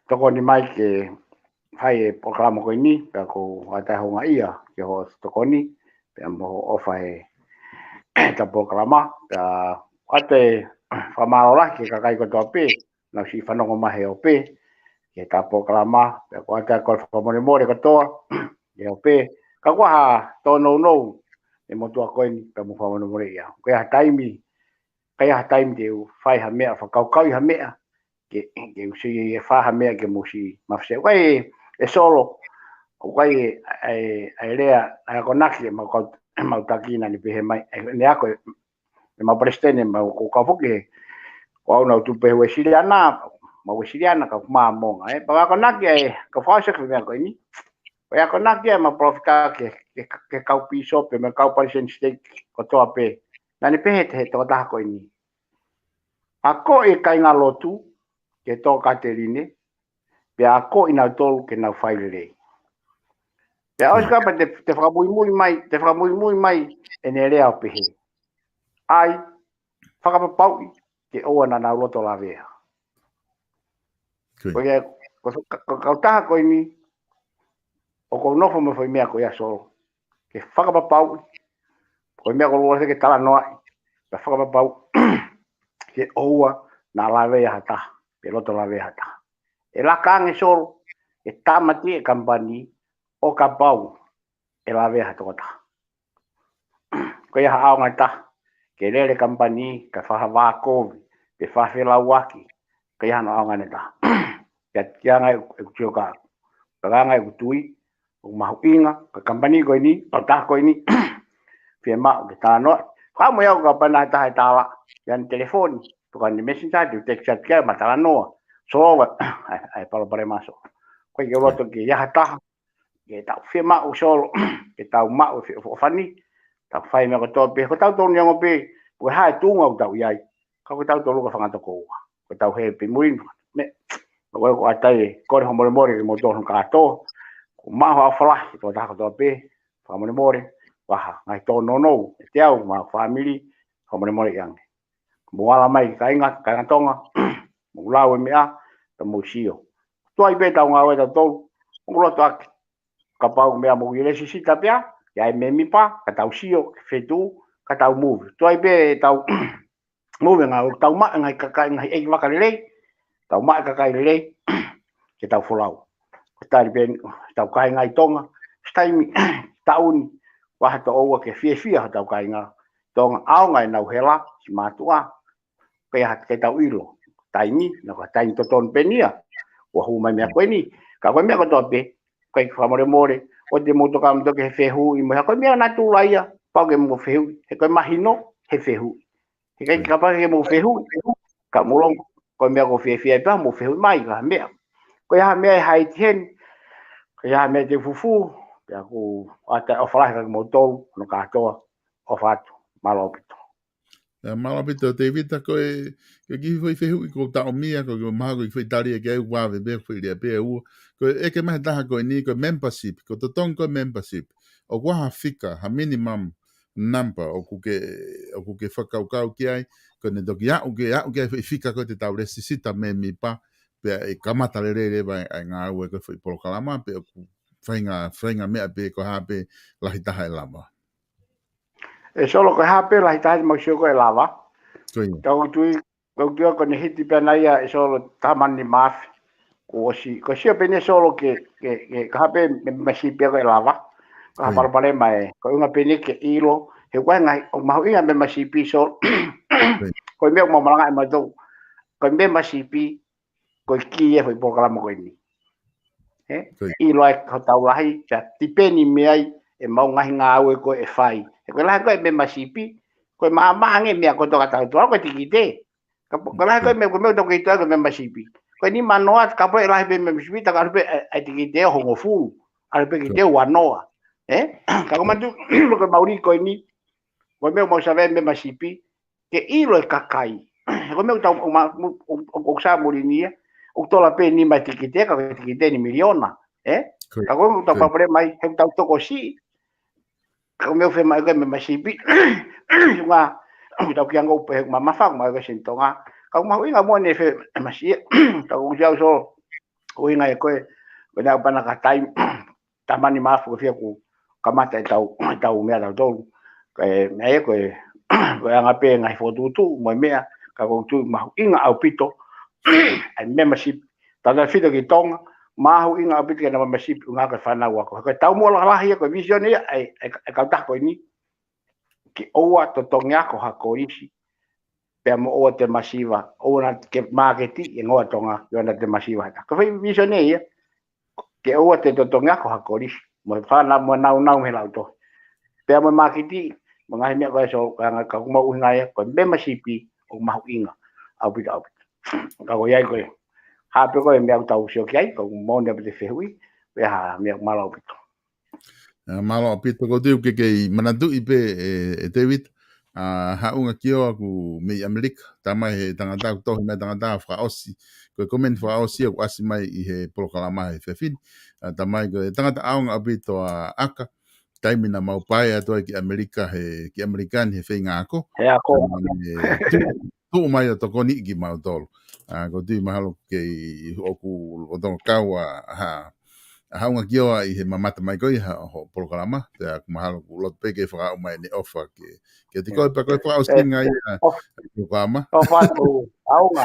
tokoni mai ke fai e polokalama ko eni, pea ʻoku ou ʻatā e houngaʻia ki hoʻo tokoni, pea mo hoʻo ʻofa heʻeta polokalama, pea ʻoatu e fakamālō lahi ki he kakai kotoa pē naʻa nau siʻi fanongo mai he ope ki heʻeta polokalama, pea ʻoku ʻatā e kole fakamolemole kotoa he ope, ka ʻoku ʻi ai ha tōnounou ʻi he motuʻa ko eni, pea mo fakamolemoleʻi au. ʻOku ʻi ai ha taimi, ʻikai ʻi ai ha taimi te u fai ha meʻa, fakakaukauʻi ha meʻa, ke, ke u siʻi fai ha meʻa ke mou siʻi mafasiaʻi. ʻOku ʻikai ʻe Solo, ʻoku ʻikai ʻe, ʻe, ʻe lea, ʻa e akonaki ʻemau kau, ʻemau taki naʻa ne pehē mai, ʻe, ne ako ʻe, ʻemau palesiteni, ʻemau kau foki he, ko au naʻa ku tupu pē he Uēsiliana, mau Uēsiliana, ka ʻoku ou Māmonga, ē. Pea akonaki ʻe, ka fakaʻosi ʻaki e meʻa ko eni. Ko e akonaki ʻemau palōfita ki he, ki he, ki he kau pīsope, mo e kau palesiteni siteiki kotoa pē. Naʻa ne pehē ʻe he tokotaha ko eni: Akoʻi e kāingalotu ke tō Kateline, pea akoʻi nautolu ke nau fai lelei. Pea ʻosi ko ia pea te, te fakamuimui mai, te fakamuimui mai ʻene lea ʻo pehē: ʻAi, fakapapauʻi ke ʻoua naʻa nau loto lavea. Ko ia, ko, ko, ko e kautaha ko eni, ʻoku ou nofo mo e foʻi meʻa ko ia Solo, ke fakapapauʻi, ko e meʻa ko ē ʻoku ou lava ke talanoaʻi, ke fakapapauʻi ke ʻoua naʻa lavea ha taha, pe loto lavea ha taha. ʻE laka ange Solo, ʻe tāmateʻi e kamupani ʻo kapau ʻe lavea ha tokotaha. ʻOku ʻi ai ha ʻaonga ʻe taha ke lele e kamupani, kae fai ha vā kovi, pe fai ha felauʻaki, ʻoku ʻi ai hano ʻaonga ʻe taha. Pea, pea ʻoange ʻeku, ʻeku tioka, pea ʻoange ʻeku tui ʻoku mahuʻinga, ko e kamupani ko eni, kautaha ko eni, fiemaʻu ke talanoa. Ka mo ia ʻoku kapau naʻe ʻi ai ha taha ʻe tala, ʻi heʻene telefoni, pe ko ʻene messenger, te u text atu ki ai, ma talanoa. Solo, ʻa e, ʻa e palopalema Solo. ʻOku ʻikai ke u loto ke ʻi ai ha taha ke tau fiemaʻu Solo, ke tau maʻu e feʻofoʻofani, tau fai e meʻa kotoa pē, ko tautolu neongo pē pe ko e hā e tuʻunga ʻoku tau ʻi ai, ka ko tautolu ko e fanga tokoua. Ko ʻetau hē pē muli, meʻa, ko e, ʻoku ʻatā e kole fakamolemole kimoutolu kātoa, ʻoku maʻu ha ʻofa lahi ki he tokotaha kotoa pē, fakamolemole, ʻi ha ngaahi tōnounou ʻiate au mo e fāmili, fakamolemoleʻi ange. Mou ala mai kāinga, kāinga Tonga, mou lau e meʻa, pea mou sio. Tuai pē ʻetau ngāue tautolu, ʻoku ou loto ʻaki, kapau meʻa mou lēsisita pē, ʻi ai e mēmipa, ka tau sio ki he feituʻu, ka tau move. Tuai pē ʻetau move, ngāue, tau maʻu e ngaahi kakai, ngaahi ʻeikivaka lelei, tau maʻu e kakai lelei ke tau folau. Ko e tali pē eni, tau kāinga ʻi Tonga, ʻosi taimi, taʻu ni, ʻoku ʻi ai ha toʻoua ke fiefia hotau kāinga Tonga, ʻaonga ʻenau hela, siʻi mātuʻa, Ko ia ke tau ʻilo taimi, na ko e taimi totonu pē eni ia ʻoku hū mai meʻa ko eni. Ka ko e meʻa kotoa pē, ʻikai ke fakamolemole, ʻoua te mou toka mou toki he fehuʻi mo e hā, ko e meʻa natula ia, pau ke mou fehuʻi, he ko e mahino, he fehuʻi. He ʻikai ke kapau ke mou fehuʻi, ka mou longo, ko e meʻa ʻoku ou fiefia ai pē mou fehuʻi mai, ka meʻa. Ko ia ha meʻa ʻe haiti heni, ko ia ha meʻa te u fufū, pea ʻoku ou ʻoatu e ʻofa lahi kia kimoutolu, hono kātoa, ʻofa atu, mālō ʻaupito. ʻIa, mālō ʻaupito, Tēvita, ko e, ko e kiʻi foʻi fehuʻi ʻoku ou taʻomia, ko e mahalo ko e kiʻi foʻi tali ʻe ke ʻai ua veve, foʻi lea pē ʻe ua. Ko e ʻeke mai he taha ko eni, ko e membership, ko e totongi ko e membership. ʻOku ʻi ai ha fika, ha minimum number, ʻoku ke, ʻoku ke fakakaukau ki ai, ko ʻene toki aʻu ke, aʻu ke ʻai foʻi fika ko ē te tau lēsisita mēmipa, pea ʻe kamata lelei leva ʻa e ngāue ko e foʻi polokalama, pe ʻoku faʻahinga, faʻahinga meʻa pe ko e hā pē lahi taha ʻe lava. ʻE Solo, ko e hā pē lahi taha ʻe mau sio ko ē ʻe lava. Ko ia. Ka ʻoku ou tui, ka ʻoku ou tui ko ʻene hiti pē ʻana ia ʻe Solo taha mano nima afe. Kuo ʻosi, ko e sio pē eni ʻe Solo ke, ke, ke, ko e hā pē membership ia ko ē ʻe lava. Ko e hā Ko ia. palopalema ē, ko e ʻuhinga pē eni ke ʻilo, he ʻoku ʻi ai e ngaahi, ʻoku mahuʻinga e membership ʻe Solo. Ko ia. Ko e meʻa ʻoku mau malangaʻi mautolu. Ko e membership, ko e kī ia e foʻi polokalama ko eni. He? Ko ia. ʻIlo ai hotau lahi, ka tipeni mei ai ʻemau ngaahi ngāue ko ē ʻe fai. He ko e lahi ko ē e membership, ko e maʻamaʻa ange e meʻa kotoa ka tau toa, ko e tikite. Ka po-, ko e lahi ko ē e meʻa, ko e meʻa ʻoku tau kei toa ko e membership. Ko e nima noa, kapau ʻe lahi pē e membership, tā ka ʻalu pē ʻa e, ʻa e tikite ʻo hongofulu. ʻAlu pē Ko ia. kite ʻe ua noa. He? Ka ʻoku ou manatu, ko e mahuʻinga ko eni, ko e meʻa ʻoku mau save ai e membership, ke ʻilo e kakai. He ko e meʻa ʻoku tau, ʻoku ma-, ʻoku, ʻoku, ʻoku sa muli ni ia, ʻoku tola pē nima e tikite, ka ko e tikite ʻe miliona, ē? Ko ia. Ka ko e ʻoku tau Ko ia. palopalema ai, he ʻoku tau tokosiʻi, ka ko e meʻa ʻoku fiemaʻu ko e membership, ʻuhinga, ʻoku tau kiʻi ango pē he ʻoku mamafa, ʻoku maʻu ko e sini Tonga, ka ʻoku mahuʻinga mo ʻene fe-, masi ia, ka ʻoku ʻuhinga ʻe Solo, ʻuhinga ē ko ē, ko ʻene ʻaupito ka taimi, taha mano nima afe ko e fiha kuo kamata ʻetau, ʻetau meʻa ʻatautolu. Ko e meʻa ia ko e, ko e anga pē ngaahi fokotuʻutuʻu mo e meʻa, ka ʻoku ou tui mahuʻinga ʻaupito ʻa e membership. Tautautefito ki Tonga, mahuʻinga ʻaupito ke ʻi ai e membership ʻuhinga ko e fānau ako. Ko e taumuʻa lahi ia, ko e vision ia ʻa e, ʻa e, ʻa e kautaha ko eni, ke ʻoua totongi ako ha kolisi, pea mo ʻoua te masiva, ʻoua naʻa ke māketi e ngoa Tonga, ʻoua naʻa te masiva. Ko e foʻi vision ia, ke ʻoua te totongi ako ha kolisi, mo e fānau mo e nāunau mei he lautohi. Pea mo e māketi, mo e ngaahi meʻa ko ē Solo, ka ʻoku mau ʻuhinga ia, ko e membership ʻoku mahuʻinga ʻaupito ʻaupito. Ka ko ia ko ē, hā pē ko e meʻa ʻoku tau sio ki ai, ka ʻoku moʻoni ʻaupito e fehuʻi, pea ha meʻa mālō ʻaupito. ʻA, mālō ʻaupito, ʻoku ou tui ʻoku ke kei manatuʻi pē ē, ē Tēvita, ʻa, Haʻunga Kioa ʻoku mei ʻAmelika, tā mai he tangata ʻoku tohi mai tangata fakaʻosi, ko e komeni fakaʻosi ʻoku ʻasi mai ʻi he polokalama he efiafi ni, ʻa, tā mai ko e tangata ʻaonga ʻaupito ʻa ʻAka, taimi naʻa mau pae atu ai ki ʻAmelika he, ki ʻAmelika ni he feinga ako. He ako. Naʻa ne tuʻu, tuʻu mai ʻo tokoniʻi kimautolu. ʻA, ʻoku ou tui mahalo kei ʻoku lolotonga kau ʻa, ʻa, ʻa Haʻunga Kioa ʻi he mamata mai ko ia ʻa hoʻo polokalama, pea ʻoku mahalo ʻoku loto pē ke fakaaʻu mai ʻene ʻofa ke, ke tiko pea ko e fakaʻosinga ia ʻa e polokalama. ʻOfa atu, Haʻunga.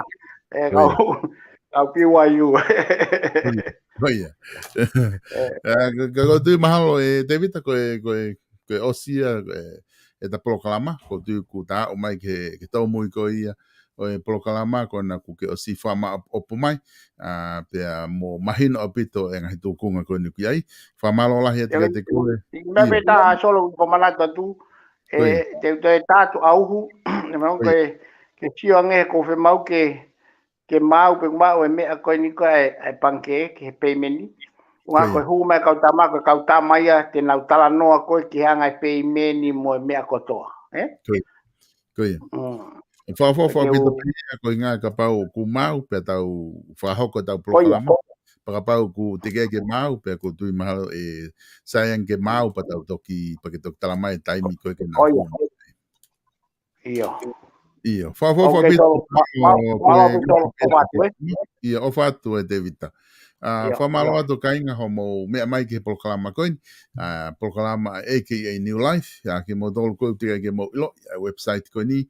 ʻE, Ko ia. kau, kau P Y U. Ko ia. ʻA, ka, ka ʻoku ou tui mahalo ē Tēvita ko e, ko e, ko e ʻosi ia, ē, ʻeta polokalama, ʻoku ou tui kuo ta aʻu mai ki he, ki he tōmui ko ia ʻo e polokalama, ko ena kuo ke ʻosi fakamaʻopoʻopo mai, ʻa, pea mo mahino ʻaupito e ngaahi tūkunga ko eni ʻoku ʻi ai. Fakamālō lahi atu kiate koe. Meʻa pē ʻe taha Solo ʻoku ou manatu atu, ʻe, Ko ia. te, te tā atu ʻauhu, ʻe manako Ko ia. ke, ke sio ange he ʻoku fiemaʻu ke, ke maʻu pē maʻu e meʻa ko eni ko e, e pangikē, ki he payment ni. ʻUhinga Ko ia. ko e hū mai e kau tama, ko e kau tama ia, te nau talanoa ko ē ki he anga e payment ni mo e meʻa kotoa, ē? Ko ia. Ko ia. Mm. Fakaʻofoʻofa Te ʻaupito u- pē ia, ko e ʻuhinga kapau ʻoku maʻu, pea tau fakahoko ʻetau Ko ia. polokalama. Pea kapau ʻoku teʻeki ke maʻu, pea ʻoku ou tui mahalo ʻe sai ange ke maʻu, pea tau toki, pea ke toki tala mai e taimi ko ē ke nau Ko ia. hū mai. ʻIo. ʻIo, fakaʻofoʻofa ʻOku ʻaupito, tau, ma-, ma-, ʻo, mālō ko e, ʻaupito, ʻofa atu, ē? ʻIo, ʻofa atu ē Tēvita. ʻA, ʻIo, fakamālō ʻio. atu kāinga hoʻomou meʻa mai ki he polokalama ko eni. ʻA, polokalama ʻa e A K A New Life. ʻA, kimoutolu ko ē teʻeki ai ke mou ʻiloʻi ʻa e website ko eni.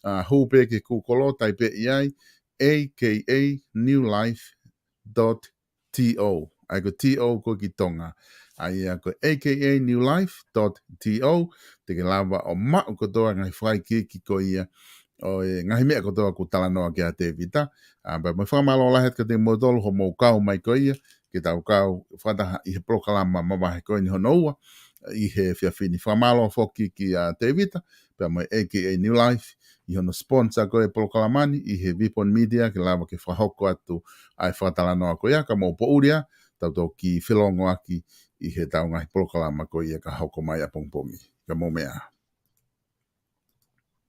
ʻA, hū pē ki he Google, taipeʻi ai, A K A New Life dot T O. ʻA ia ko e T O ko ē ki Tonga. ʻA ia ko e A K A New Life dot T O, te ke lava ʻo maʻu kotoa e ngaahi fakaikiiki ko ia ʻo e ngaahi meʻa kotoa ʻoku talanoa ki ai ʻa Tevita. ʻA, pea mo e fakamālō lahi atu kiate kimoutolu hoʻomou kau mai ko ia, ke tau kau fakataha ʻi he polokalama mavahe ko eni hono ua, ʻi he efiafi ni. Fakamālō foki kia Tevita, pea mo e A K A New Life, ʻi hono sponsor ko e polokalama ni, ʻi he Vipon Media, ke lava ke fakahoko atu ʻa e fakatalanoa ko ia, ka mou poʻuli ā, tau toki felongoaki ʻi heʻetau ngaahi polokalama ko ia ka hoko mai ʻapongipongi. Ka mou meʻa ā.